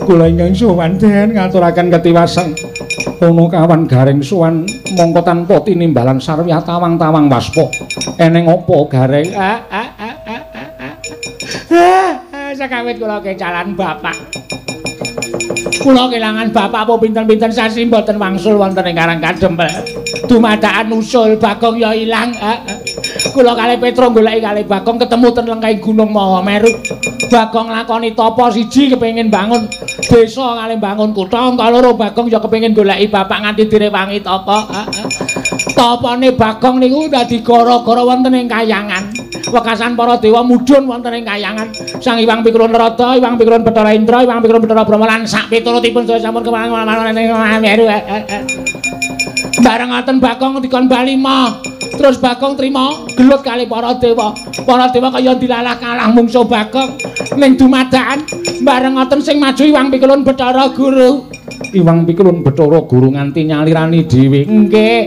S1: Kula ingkang sowan den ngaturaken ketiwasan ana kawan Gareng sowan mongko tanpa tinimbalan sarwiyah tawang-tawang waspa. Eneng apa Gareng?
S2: Sakawit kula kecalan bapak. Kula kelangan bapak apa pinten-pinten sasi mboten wangsul wonten ing Karang Kadempel. Dumadakan usul Bagong ya ilang. Kula kalih Petro goleki kalih Bagong ketemu ten lengkahing Gunung Mahameru. Bagong lakoni tapa siji kepengin bangun desa kalih bangun kutha, angka loro Bagong ya kepengin goleki bapak nganti direwangi tapa. Tapane Bagong niku dadi gara-gara wonten ing kayangan. Wekasan para dewa mudhun wonten ing kayangan. Sang Hyang Pikrun Narada, Hyang Pikrun Bathara Indra, Hyang Pikrun Bathara Brahma lan sak piturutipun sedaya sampun kemawon Mahameru. Bareng ngoten Bagong dikon bali mah. Terus Bagong trima gelut kali para dewa. Para dewa kaya dilalah kalah mungsuh Bagong ning dumadakan. Bareng ngoten sing maju Hyang Pikulun Bathara Guru.
S1: Hyang Pikulun Bathara Guru nganti nyalirani dhewe.
S2: Nggih,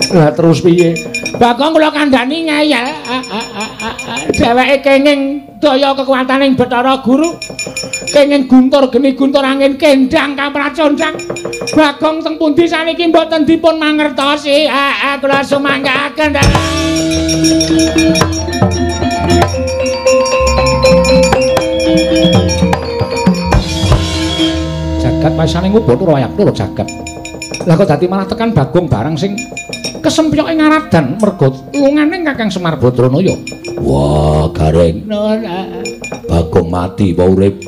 S1: Lah terus piye?
S2: Bagong kula kandhani ngeyel. Dheweke kenging daya kekuataning Bathara Guru. Kenging guntur geni guntur angin kendang kapracondang. Bagong teng pundi saniki mboten dipun mangertosi. Kula sumanggaken.
S1: Jagat pasaning Bathara Wayakta jagat. Lah kok dadi malah tekan Bagong barang sing kesempyoke ngaradan mergo lungane Kakang Semar Badranaya. Wah, Gareng. Bagong mati apa urip?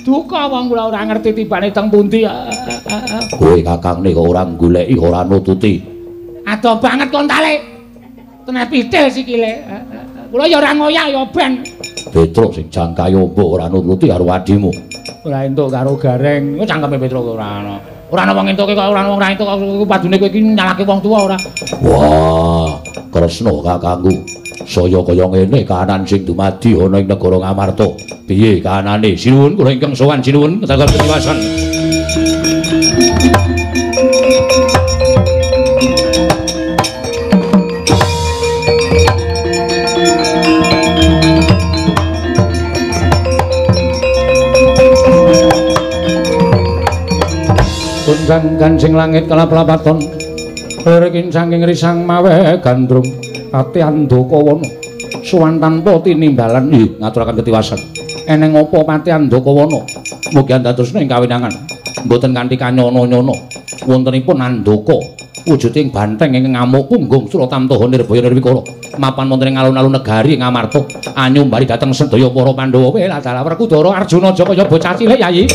S2: Duka wong kula ora ngerti tibane teng pundi.
S1: Kowe kakangne kok ora goleki ora nututi.
S2: Adoh banget kontale. Teneh pitil sikile. Kula ya ora ngoyak ya ben.
S1: Petruk sing jangkahe mbok ora nututi karo adimu.
S2: Ora entuk karo Gareng. Cangkeme Petruk ora ana. Ora ana wong entuke kok ora ana wong ora entuk kok padune kowe iki nyalahke wong tuwa ora.
S1: Wah, Kresna kakangku. Saya kaya ngene kahanan sing dumadi ana ing negara Ngamarta. Piye kahanane? Sinuwun kula ingkang sowan sinuwun ketegal ketiwasan. Kunjang kancing langit kelap-lapaton lirikin saking risang mawe gandrung ati Andaka Wana sowan tanpa tinimbalan ngaturaken ketiwasan. Eneng apa pati Andaka Wana? Mugi andadosna ing kawinangan mboten kanthi kanyono-nyono. Wontenipun Andaka wujuding banteng ingkang ngamuk punggung Suratamtaha Nirbaya Nirwikara mapan wonten ing alun-alun negari Ngamarta anyumbari dhateng sedaya para Pandhawa. Welah Werkudara Arjuna aja kaya bocah cilik Yayi.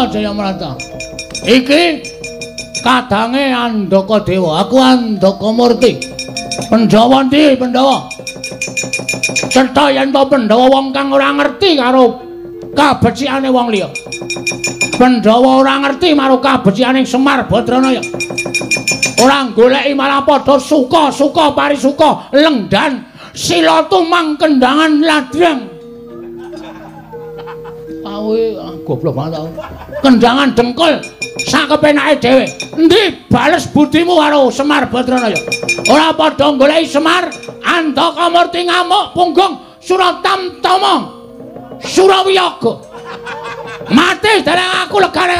S2: Jayamrata. Iki kadange Andaka Dewa, aku Andaka Murti. Pandhawa ndi, Pandhawa? Cetha yen to Pandhawa wong kang ora ngerti karo kabecikane wong liya. Pandhawa ora ngerti marang kabecikane Semar Badranaya. Ora goleki malah padha suka-suka parisuka lengdan sila tumang kendangan ladrang. Awe goblok banget aku. Kendangan dengkul sakepenake dhewe. Endi bales budimu karo Semar Badranaya? Ora padha goleki Semar, Andaka Murti ngamuk punggung Suratamtama Surawiyaga. Mati dereng aku legane.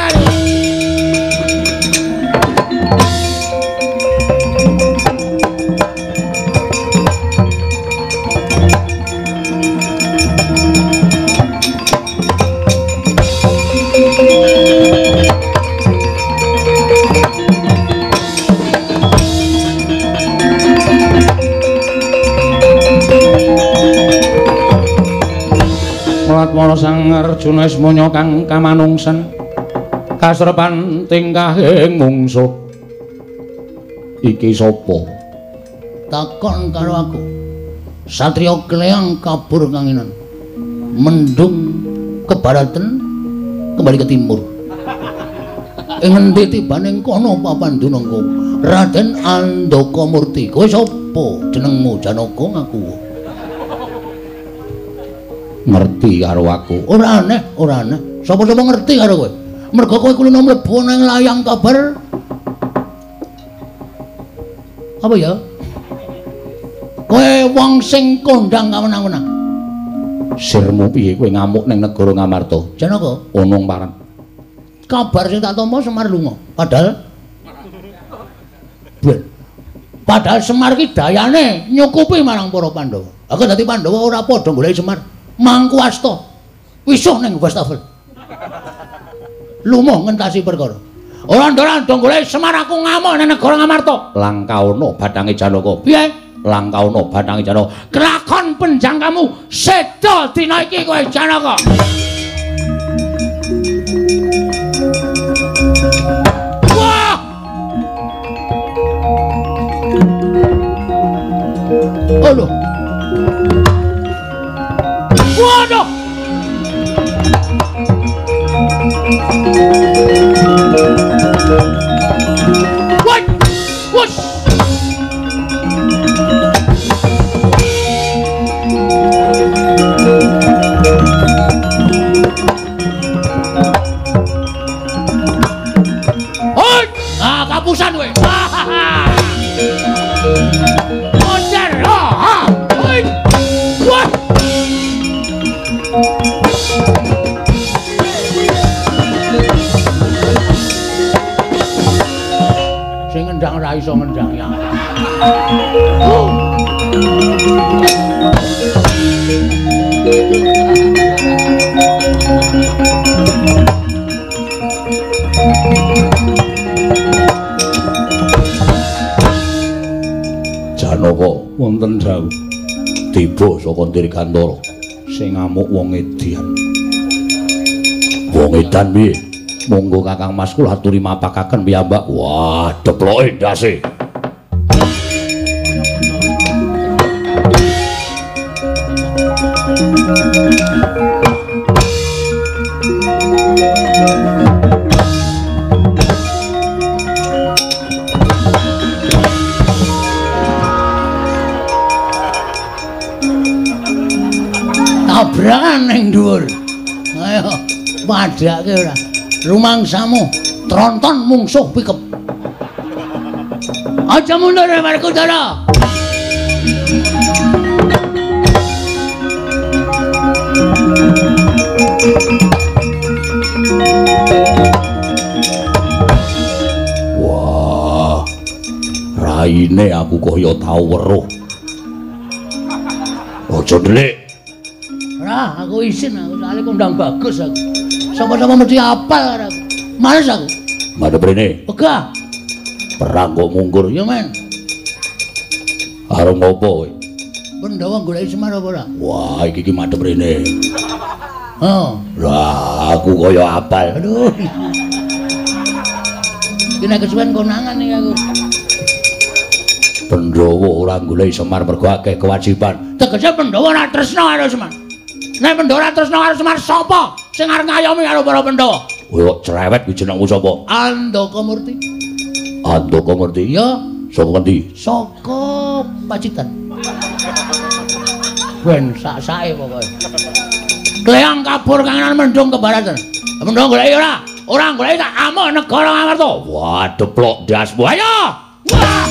S1: Mara Sang Arjuna ismaya kang kamanungsan kasrepan tingkahing mungsuh. Iki sapa?
S2: Takon karo aku. Satriya Kleyang kabur kanginan. Mendung ke baratan kembali ke timur. Ing ngendi tibane kono papan dunungku? Raden Andaka Murti. Kowe sapa? Jenengmu Janaka ngaku.
S1: Ngerti karo aku.
S2: Ora aneh, ora aneh. Sapa-sapa ngerti karo kowe. Mergo kowe kulino mlebu nang layang kabar. Apa ya? Kowe wong sing kondang kawenang-wenang.
S1: Sirmu piye kowe ngamuk ning negara Ngamarta?
S2: Janaka,
S1: onong pareng.
S2: Kabar sing tak tampa Semar lunga. Padahal ben. Padahal Semar ki dayane nyukupi marang para Pandhawa. Aku dadi Pandhawa ora padha goleki Semar. Mangku asta wisuh ning wastafel. Lumuh ngentasi perkara. Ora ndora goleki Semar aku ngamuk ning negara Ngamarta.
S1: Langkaono bathange Janaka.
S2: Piye?
S1: Langkaono bathange Janaka.
S2: Kelakon penjangkamu seda dina iki kowe Janaka. Wah! Aduh. Waduh. What? Wush. Hoi! Ah, kapusan kowe. Moncer. Ah. Hoi. Wah. Sing ngendang ora iso ngendang ya.
S1: Janaka wonten dawuh tiba saka Dirgantara sing ngamuk wong edian. Wong edan piye? Monggo Kakang Mas kula aturi mapakaken piyambak. Wah, deploke ndase.
S2: Tabrakan ning dhuwur. Ayo, padhake ora. Rumangsamu tronton mungsuh pikep. Aja mundur Werkudara.
S1: Wah, raine aku kaya tau weruh. Aja ndelik.
S2: Ora, aku isin aku soalé kondang bagus aku. Sama-sama mesti apal karo aku. Males aku.
S1: Madhep rene.
S2: Wegah.
S1: Perang kok mungkur
S2: ya, men.
S1: Arep ngopo kowe?
S2: Pandhawa goleki Semar apa ora?
S1: Wah, iki ki madhep rene.
S2: Oh.
S1: Lah, aku kaya apal.
S2: Aduh. Iki nek kesuwen konangan iki aku. Pandhawa ora goleki Semar mergo akeh kewajiban. Tegese Pandhawa ora tresna karo Semar. Nek Pandhawa ora tresna karo Semar, sapa sing arep ngayomi karo para Pandhawa? Kowe kok cerewet kuwi jenengmu sapa? Andaka Murti. Andaka Murti? Iya. Saka ngendi? Saka Pacitan. Ben sak-sake pokoke. Kleyang kabur kangenan mendung kebaratan. Mendung goleki ora? Ora goleki tak amuk negara Ngamarta. Wah, deplok ndasmu. Ayo. Wah.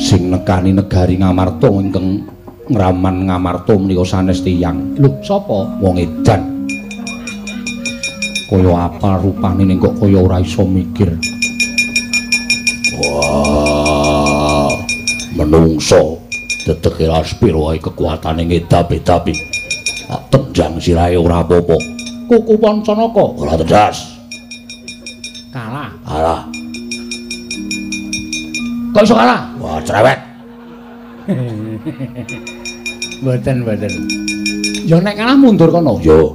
S1: Sing nekani negari Ngamarta ingkang ngraman Ngamarta menika sanes tiyang. Lho, sapa? Wong edan. Kaya apa rupane ning kok kaya ora iso mikir.
S2: Wah, menungso dedeke laspir wae kekuatane ngedap-edapi. Tak tenjang sirahe ora apa-apa.
S1: Kuku Pancanaka
S2: ora tedas.
S1: Kalah.
S2: Kalah.
S1: Kok iso kalah?
S2: Wah, cerewet.
S1: Mboten, mboten. Ya nek kalah mundur kono.
S2: Yo.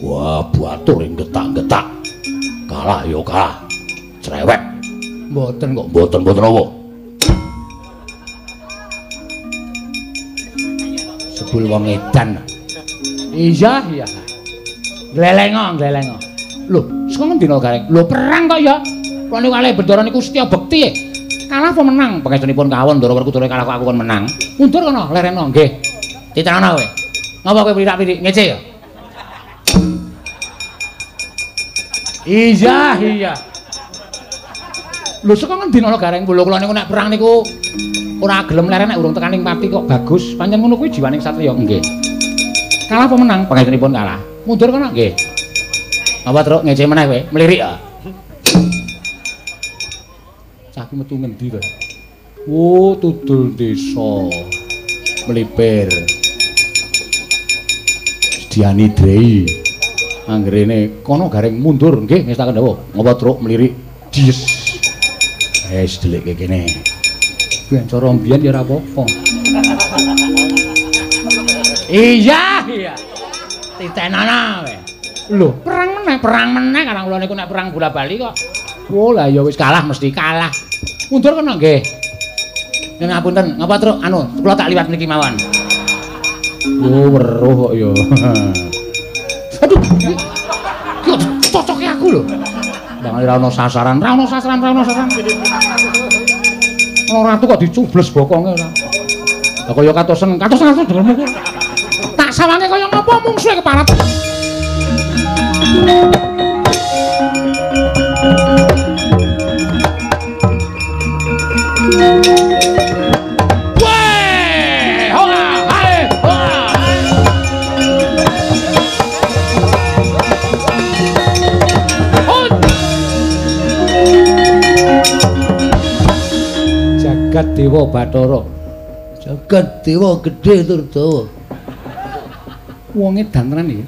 S2: Wah, batur ing getak-getak. Kalah yo kalah. Cerewet.
S1: Mboten kok.
S2: Mboten-mboten apa?
S1: Sebul wong edan. Iya, iya. Glelengo, glelengo. Lho, saka ngendi no Gareng? Lho, perang kok ya. Kula niku kalih Bendara niku setya bekti. Kalah apa menang? Pangestunipun kawon Ndara Werkudara kalah kok aku kon menang. Mundur kono, lereno nggih. Titenono kowe. Ngapa kowe plirak-plirik ngece ya? Iya, iya. Lho saka ngendi ana Gareng? Lho kula niku nek perang niku ora gelem leren nek urung tekaning pati kok bagus. Pancen ngono kuwi jiwaning satriya nggih. Kalah apa menang? Pangestunipun kalah. Mundur kono nggih. Ngapa truk ngece meneh kowe? Mlirik ya. Cah ki metu ngendi to? Oh, tudul desa. Mlipir. Sediani drei. Anggerene kono Gareng mundur nggih ngestaken dawuh. Ngapa truk mlirik? Dies. Wis delikke kene. Ben cara mbiyen ya ora apa-apa. Iya, iya. Titenana kowe. Lho, perang meneh karang kula niku nek perang bola-bali kok. Oh lah ya wis kalah mesti kalah. Mundur kono nggih. Yen ngapunten, ngapa truk anu kula tak liwat mriki mawon. Oh weruh kok ya. Aduh. Kok cocoke aku lho. Bang ora ono sasaran, ora ono sasaran, ora ono sasaran. Ora ratu kok dicubles bokonge ora. Lah kaya katosen, katosen katosen dengermu. Tak sawange kaya ngapa mungsuhe keparat. Weh, hola, hae, hola. Jagat Dewa Bathara.
S2: Jagat Dewa gedhe tur dawa.
S1: Wong edan tenan iki.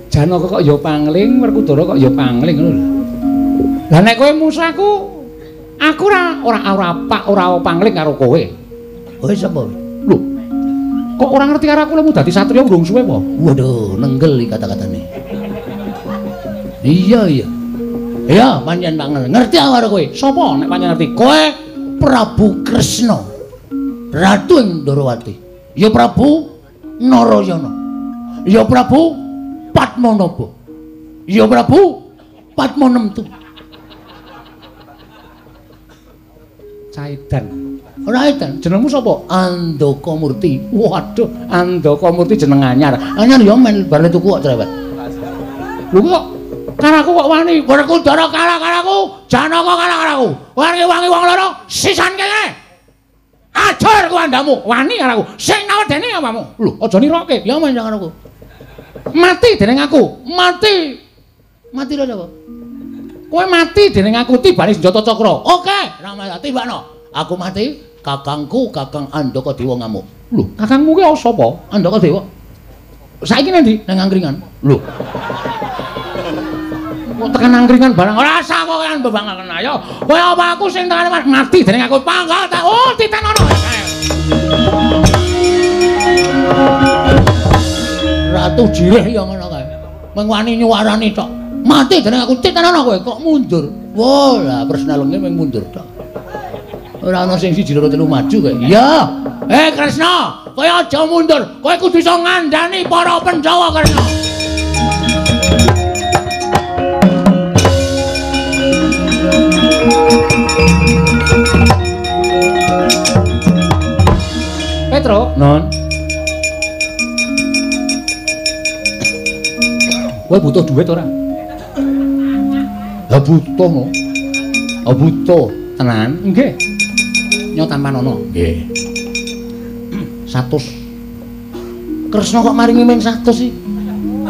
S1: Janaka kok ya pangling, Werkudara kok ya pangling ngono lho. Lah nek kowe musuh aku, aku ora ora ora pangling karo kowe.
S2: Kowe sapa?
S1: Lho. Kok ora ngerti karo aku lemu dadi satriya urung suwe apa?
S2: Waduh, nenggel iki kata-katane. Iya, iya. Iya, pancen tak ngerti aku karo kowe.
S1: Sapa nek pancen ngerti?
S2: Kowe Prabu Kresna, Ratu ing Ndorowati. Ya Prabu Narayana. Ya Prabu Padmanaba. Ya Prabu Padmanemtu.
S1: Caidan.
S2: Ora edan.
S1: Jenengmu sapa?
S2: Andaka Murti.
S1: Waduh, Andaka Murti jeneng anyar.
S2: Anyar ya men bar tuku kok cerewet.
S1: Lho kok karo aku kok wani?
S2: Werkudara kalah karo aku, Janaka kalah karo aku. Wangi-wangi wong loro sisan kene.
S1: Ajar kuwandamu, wani karo aku. Sing nawedene apamu? Lho, aja niroke.
S2: Ya men karo aku.
S1: Mati dening aku.
S2: Mati. Mati lho sapa?
S1: Kowe mati dening aku tibane senjata cakra.
S2: Oke, ora masalah tibakno. Aku mati, Kakangku Kakang Andaka Dewa ngamuk. Lho,
S1: kakangmu ki sapa?
S2: Andaka Dewa.
S1: Saiki nang ndi?
S2: Nang angkringan.
S1: Lho. Kok tekan angkringan barang ora usah kowe kan bebangaken ayo. Kowe apa aku sing tekan mati dening aku pangkat. Oh, titenono.
S2: Ratu Jireh ya ngono kae. Mung wani nyuwarani tok. Mati dening aku titenono kowe kok mundur. Wah, lah Kresna lenge mung mundur tok. Ora ana sing siji loro telu maju kowe. Iya. Kresna, kowe aja mundur. Kowe kudu iso ngandani para Pandhawa, Kresna.
S1: Petro,
S2: Non.
S1: Kowe butuh duit ora?
S2: Lah butuh no. Ah butuh
S1: tenan. Nggih. Nyo tampanono.
S2: Nggih. 100. Kresna kok maringi men 100 sih?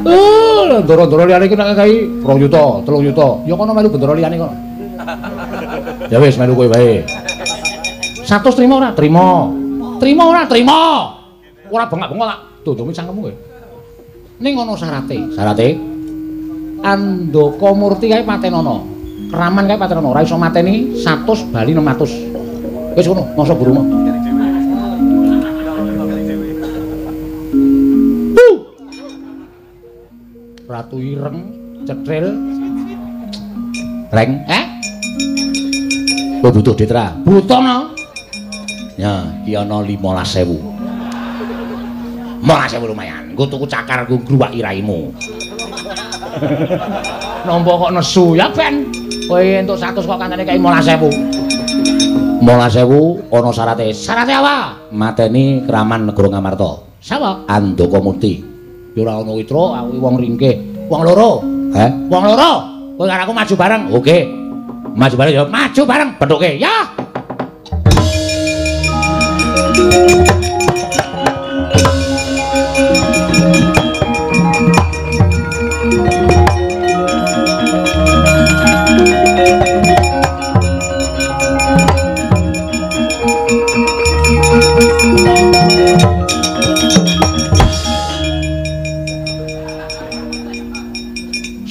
S1: Oh, ndoro-ndoro liyane iki nek kae 2 juta, 3 juta. Ya kono melu bendoro liyane kono. Ya wis melu kowe wae. 100 trimo ora? Trimo. Trimo ora? Trimo. Ora bengak-bengok tak dondongi cangkemmu kowe. Ning ana syarate.
S2: Syarate?
S1: Andaka Murti kae patenono. Keraman kae patenono, ora iso mateni 100 bali 600. Wis ngono, masa burung. Ratu ireng, cetril.
S2: Reng,
S1: eh?
S2: Kowe butuh duit ra?
S1: Butuh no.
S2: Ya, iki ana 15.000. 15.000 lumayan. Nggo tuku cakar nggo ngruwaki raimu.
S1: Nampa kok nesu ya ben. Kowe entuk 100 kok kancane kei 15.000.
S2: 15.000 ana syarate.
S1: Syarate apa?
S2: Mateni Keraman Negara Ngamarta.
S1: Sapa?
S2: Andaka Murti.
S1: Ya ora ana witra, aku wong ringkih. Wong loro.
S2: Heh?
S1: Wong loro. Kowe karo aku maju bareng.
S2: Oke. Maju bareng ya.
S1: Maju bareng pethuke. Ya.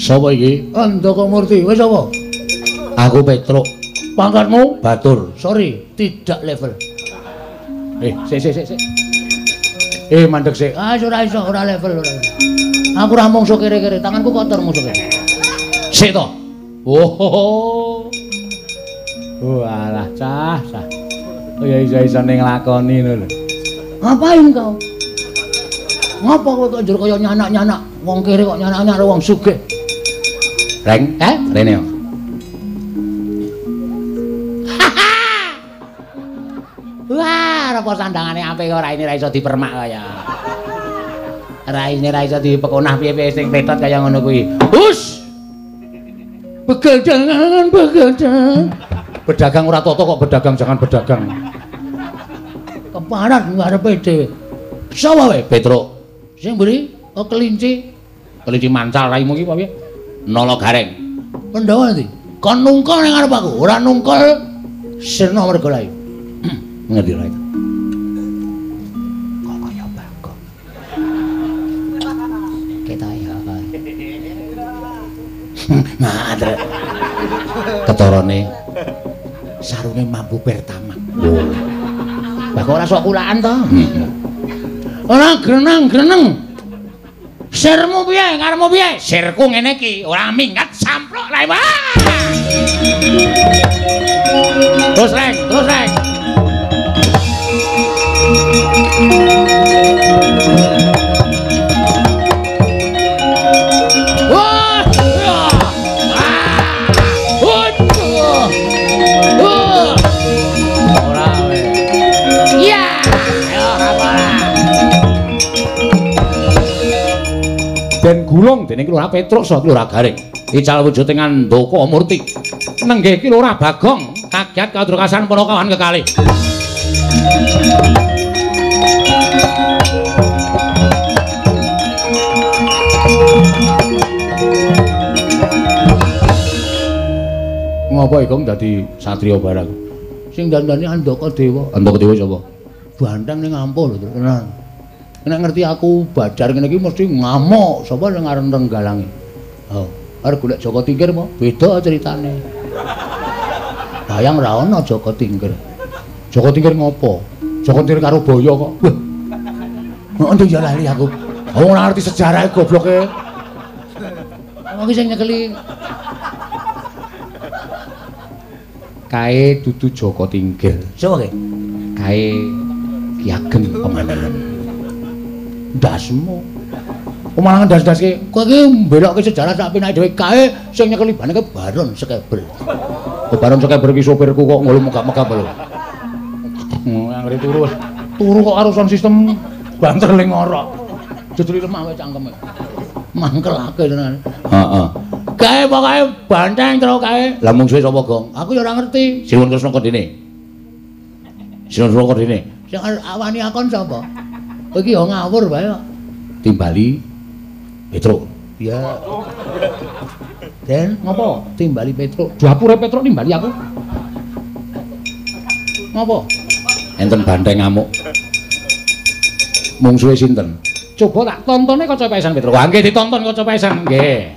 S2: Sapa iki?
S1: Andaka Murti. Wis sapa?
S2: Aku Petruk.
S1: Pangkatmu?
S2: Batur.
S1: Sorry, tidak level.
S2: Sik sik sik sik.
S1: Mandek sik. Ah, ora iso, ora level ora. Aku ora mungsu kere-kere, tanganku kotor mungsu kere.
S2: Sik to. Oh. Walah, cah, cah. Oh ya iso-isone nglakoni ngono lho.
S1: Ngapain kau? Ngapa kowe kok njur kaya nyanak-nyanak wong kere kok nyanak-nyanak wong sugih?
S2: Reng,
S1: eh,
S2: rene yo.
S1: Wah, apa sandangane apik ora ini ra iso dipermak kaya. Raine ra iso dipekonah piye-piye sing petot kaya ngono kuwi. Hus. Begadangan, begadang.
S2: Pedagang ora toto kok pedagang jangan pedagang.
S1: Keparat ngarepe dhewe. Sapa wae?
S2: Petruk.
S1: Sing mburi oh, kelinci.
S2: Kelinci mancal raimu iki apa piye? Nala Gareng.
S1: Pandhawa ndi? Kon nungkul ning ngarep aku, ora nungkul sirna merga layu.
S2: Ngerti ra itu?
S1: Kok kaya Bagong. Ketok ya.
S2: Nah, ketorone
S1: sarunge mampu pertama.
S2: Oh.
S1: Bagong ora sok kulaan to? Heeh. Ora greneng-greneng. Sirmu piye? Karepmu piye?
S2: Sirku ngene iki, ora minggat samplok lae. Terus reng, terus reng.
S1: Wah!
S2: Ora we.
S1: Iya, ayo ora ora.
S2: Den gulung dening Ki Lurah Petruk saha Ki Lurah Garing. Ical wujuding Andaka Murti. Nenggih Ki Lurah Bagong kagiat kadrokasan para kawan kekalih. Ngopo Igong dadi satriya barang? Sing dandani Andaka Dewa. Andaka Dewa sapa? Banteng ning ampuh lho, tenan. Nek ngerti aku badar ngene iki mesti ngamuk. Sapa sing aran Renggalange? Oh, arep golek Jaka Tingkir apa? Beda ceritane. Bayang ra ono Jaka Tingkir. Jaka Tingkir ngopo? Jaka Tingkir karo Boyo kok. Wah. Ngono ya lali aku. Wong ora ngerti sejarahe gobloke. Wong iki sing nyekeli
S1: kae dudu Jaka Tingkir.
S2: Sapa kae?
S1: Kae Ki Ageng Pemanahan.
S2: Ndasmu. Pemanahan ndas-ndaske. Kowe iki mbelokke sejarah sak penake dhewe kae sing nyekeli baneke Baron Sekeber.
S1: Oh, Baron Sekeber iki sopirku kok ngono megap-megap lho. Anggere turu wis.
S2: Turu kok karo sound system banter ling ngorok. Jejuli lemah wae cangkeme. Mangkelake tenan.
S1: Heeh.
S2: Kae pokoke banteng terus kae.
S1: Lah mungsuhe sapa, Gong?
S2: Aku ya ora ngerti.
S1: Sinuwun Kresna kondene. Sinuwun Kresna kondene.
S2: Sing awani akon sapa? Kowe iki ya ngawur wae kok.
S1: Timbali Petruk.
S2: Ya. Den,
S1: ngopo?
S2: Timbali Petruk.
S1: Dapure Petruk nimbali aku.
S2: Ngopo?
S1: Enten banteng ngamuk. Mungsuhe sinten? Coba tak tontone kaca paesan Petruk. Wah, nggih ditonton kaca paesan. Nggih.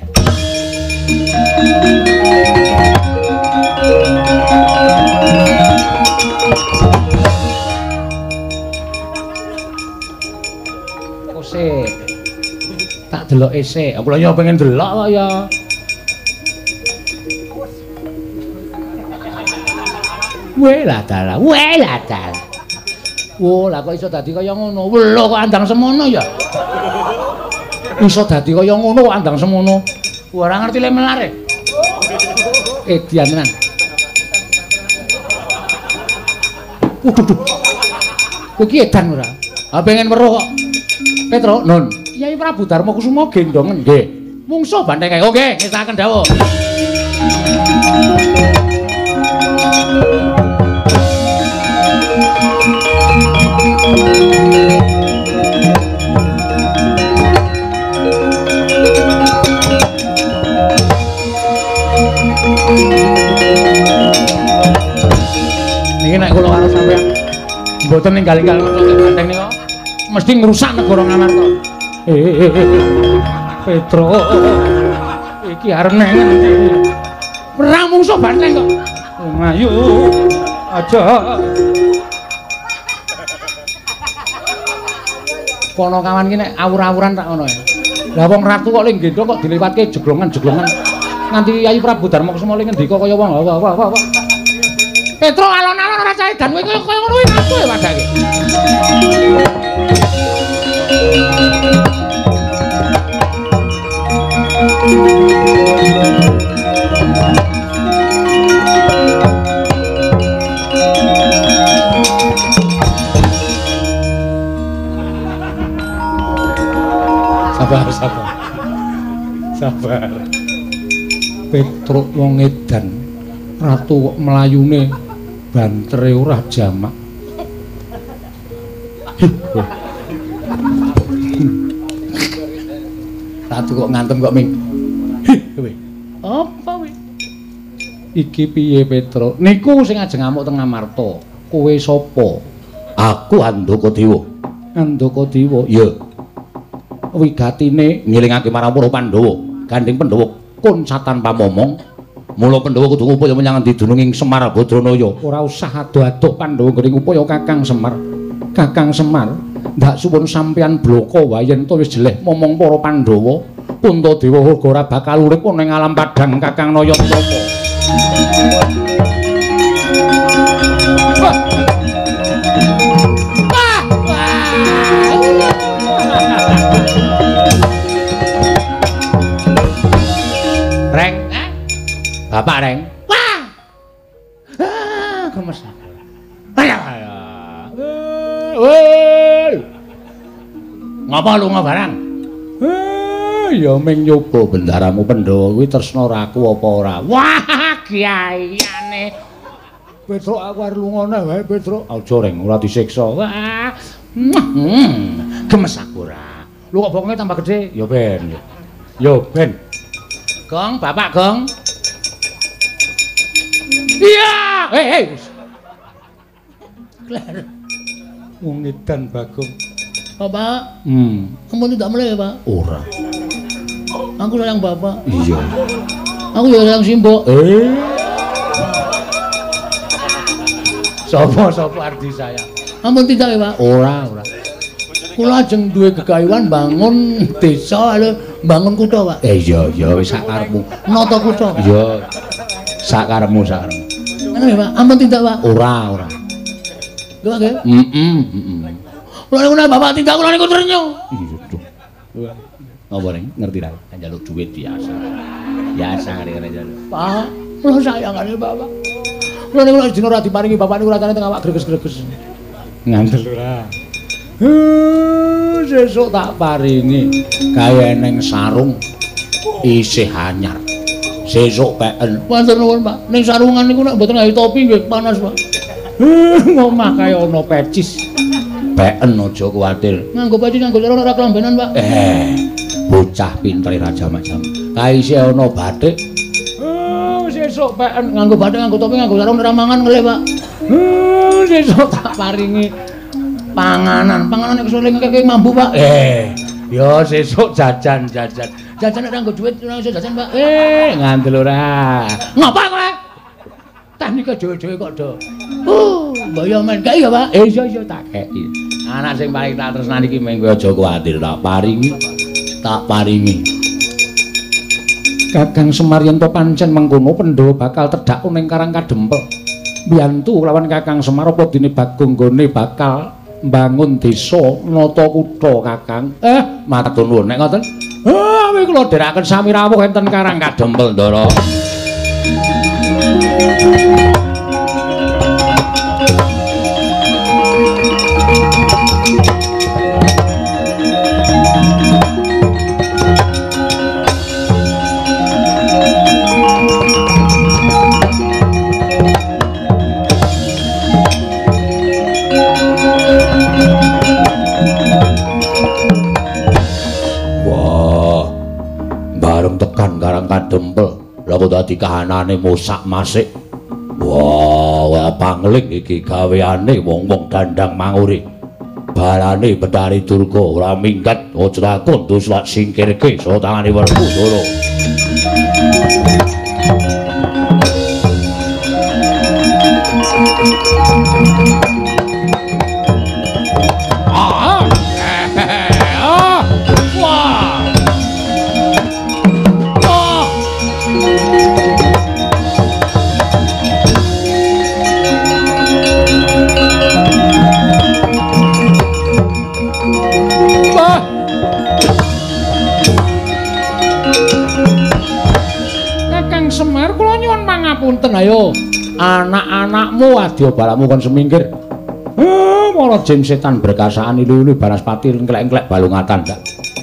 S1: Kose. Tak deloke sik. Aku lha ya pengen delok kok ya. Weh lah dalah, weh lah dalah. Wah, lah kok iso dadi kaya ngono? Lho kok andang semono ya? Iso dadi kaya ngono kok andang semono. Ora ngerti le melar e. Edian tenan. Waduh. Kowe iki edan ora? Ah pengen weruh kok. Petruk, Nun. Kyai Prabu Darma Kusuma gendongen nggih. Mungsuh banteng kae. Oke, ngestaken dawuh. Niki nek kula karo sampeyan mboten ninggal-ninggal metuke banteng nika mesti ngrusak negara Ngamarta. Petruk iki arep nang endi? Perang mungsuh banteng kok. Ayo aja. Kono kawan ki nek awur-awuran tak ngono ya. Lah wong ratu kok ling gendhong kok dilewatke jeglongan-jeglongan. Nganti Kyai Prabu Darma Kusuma ling ngendika kaya wong wah wah wah. Petruk alon-alon ora cah edan kowe kaya ngono kuwi ratu e padake. Sabar, sabar. Sabar. Petruk wong edan, ratu kok mlayune bantere ora jamak. Ratu kok ngantem kok ming. Kowe. Apa kowe? Iki piye Petruk? Niku sing ajeng ngamuk teng Ngamarta. Kowe sapa? Aku Andaka Dewa. Andaka Dewa? Ya. Wigatine ngelingake marang para Pandhawa, gandeng Pandhawa kuncatan pamomong. Mula Pandhawa kudu ngupaya menyang endi dununging Semar Badranaya. Ora usah ado-ado Pandhawa nggone ngupaya Kakang Semar. Kakang Semar, ndak suwun sampeyan bloko wae yen to wis jeleh momong para Pandhawa. Puntadewa uga ora bakal urip ana ing alam padhang Kakang Naya Tapa. Reng, Bapak Reng. Wah. Ah, gemes. Ayo. Woi. Ngapa lunga barang? Ya ming nyoba bendaramu Pandhawa kuwi tresna raku apa ora. Wah, kiaiane. Petruk aku arep lunga neh wae, Petruk. Aja Reng, ora disiksa. Wah. Gemes aku ora. Lho kok bokonge tambah gedhe? Ya ben. Ya ben. Gong, Bapak Gong. Iya, hei, hei.
S2: Kler.
S1: Wong edan Bagong.
S2: Bapak. Ampun tidak mulai ya, Pak?
S1: Ora.
S2: Aku sayang Bapak.
S1: Iya.
S2: Aku ya sayang Simbok.
S1: Sapa-sapa ardi sayang?
S2: Ampun tidak ya, Pak?
S1: Ora, ora.
S2: Kula ajeng duwe gegayuhan bangun desa, bangun kutha, Pak.
S1: Iya, iya wis sak karepmu.
S2: Nata kutha.
S1: Iya. Sak karepmu, sak karepmu.
S2: Ngono ya, Pak? Ampun tidak, Pak?
S1: Ora, ora.
S2: Lho, Pak nggih?
S1: Heeh, heeh.
S2: Kula niku Bapak tindak kula niku trenyo.
S1: Iya, duh. Napa ning ngerti ra? Njaluk duit biasa. Biasa ngene njaluk.
S2: Pak, kula sayang kali Bapak. Kula niku nek dina ora diparingi Bapak niku rasane teng awak greges-greges.
S1: Ngandel ora. Sesuk tak paringi kaya neng sarung isih anyar. Sesuk peken.
S2: Matur nuwun, Pak. Ning sarungan niku nek mboten gawe topi nggih panas, Pak.
S1: Ngomah kaya ana pecis. Peken aja kuwatir.
S2: Nganggo pecis nganggo sarung ora kelambenan, Pak.
S1: Bocah pinter ra jamak-jamak. Kae isih ana batik. Sesuk peken
S2: nganggo batik nganggo topi nganggo sarung ora mangan ngelih, Pak.
S1: Sesuk tak paringi
S2: panganan. Panganan nek kesuling keke mambu, Pak.
S1: Ya sesuk jajan-jajan.
S2: Jajan nek nganggo dhuwit ora iso jajan, Pak.
S1: Ngandel ora.
S2: Ngapa kowe? Teknike dhewe-dhewe kok do. Mbok yo men kei ya, Pak.
S1: Iya iya tak kei. Anak sing paling tak tresnani iki mengko aja kuwatir tak paringi. Tak paringi. Kakang Semar yen to pancen mengkono Pandhawa bakal tedhak ning Karang Kadempel. Mbiyantu lawan Kakang Semar apa dene Bagong nggone bakal mbangun desa nata kutha Kakang. Matur nuwun nek ngoten. Awi kula dherekaken sami rawuh enten Karang Kadempel, Ndara. Tekan Karang Kadempel. Lha kok dadi kahanane mosak-masik. Wah, pangling iki gaweane wong-wong dandang manguri. Balane Betari Durga ora minggat, aja takon dus lak singkirke saka tangane Werkudara. Semar kula nyuwun pangapunten ayo anak-anakmu adya balamu kon semingkir. Para jin setan berkasaan ilu-ilu Banaspati engklek-engklek balungatan dak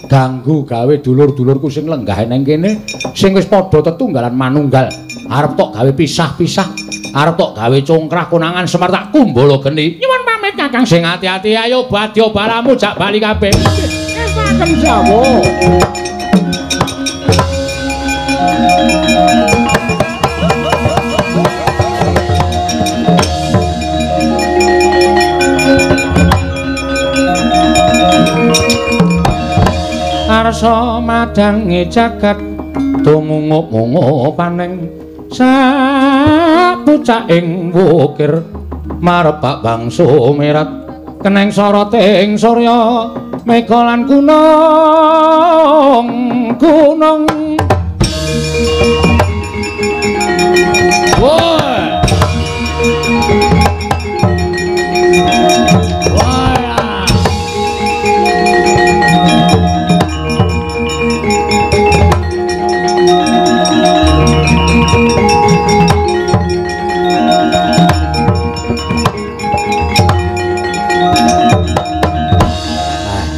S1: ganggu gawe dulur-dulurku sing lenggah nang kene sing wis padha tetunggalan manunggal arep tok gawe pisah-pisah arep tok gawe congkrah konangan Semar tak kumbala geni. Nyuwun pamit Kakang sing ati-ati ayo badya balamu jak bali kabeh. Estaken jawa. Arsa madange jagat tumungup-mungup paning sapucaking wukir marebak bangsa merat keneng soroting surya mega lan gunung gunung. Woi.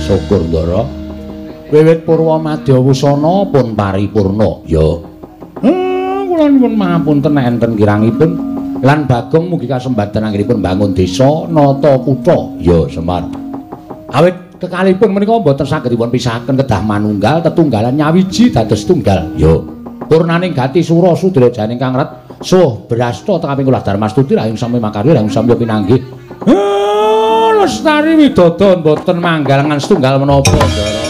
S1: Syukur Ndara. Wiwit purwa madya wusana pun paripurna. Ya. Kula nyuwun pangapunten nek enten kirangipun lan Bagong mugi kasembadan anggenipun bangun desa nata kutha. Ya, Semar. Awit kekalipun menika mboten saged dipun pisahaken kedah manunggal tetunggalan nyawiji dados tunggal. Ya. Purnaning gati sura sudra janing kang ret suh brasta tengaping kula Darmastuti rahing sami makarya rahing samya pinanggih. Lestari Widodo mboten manggalengan setunggal menapa, Ndara.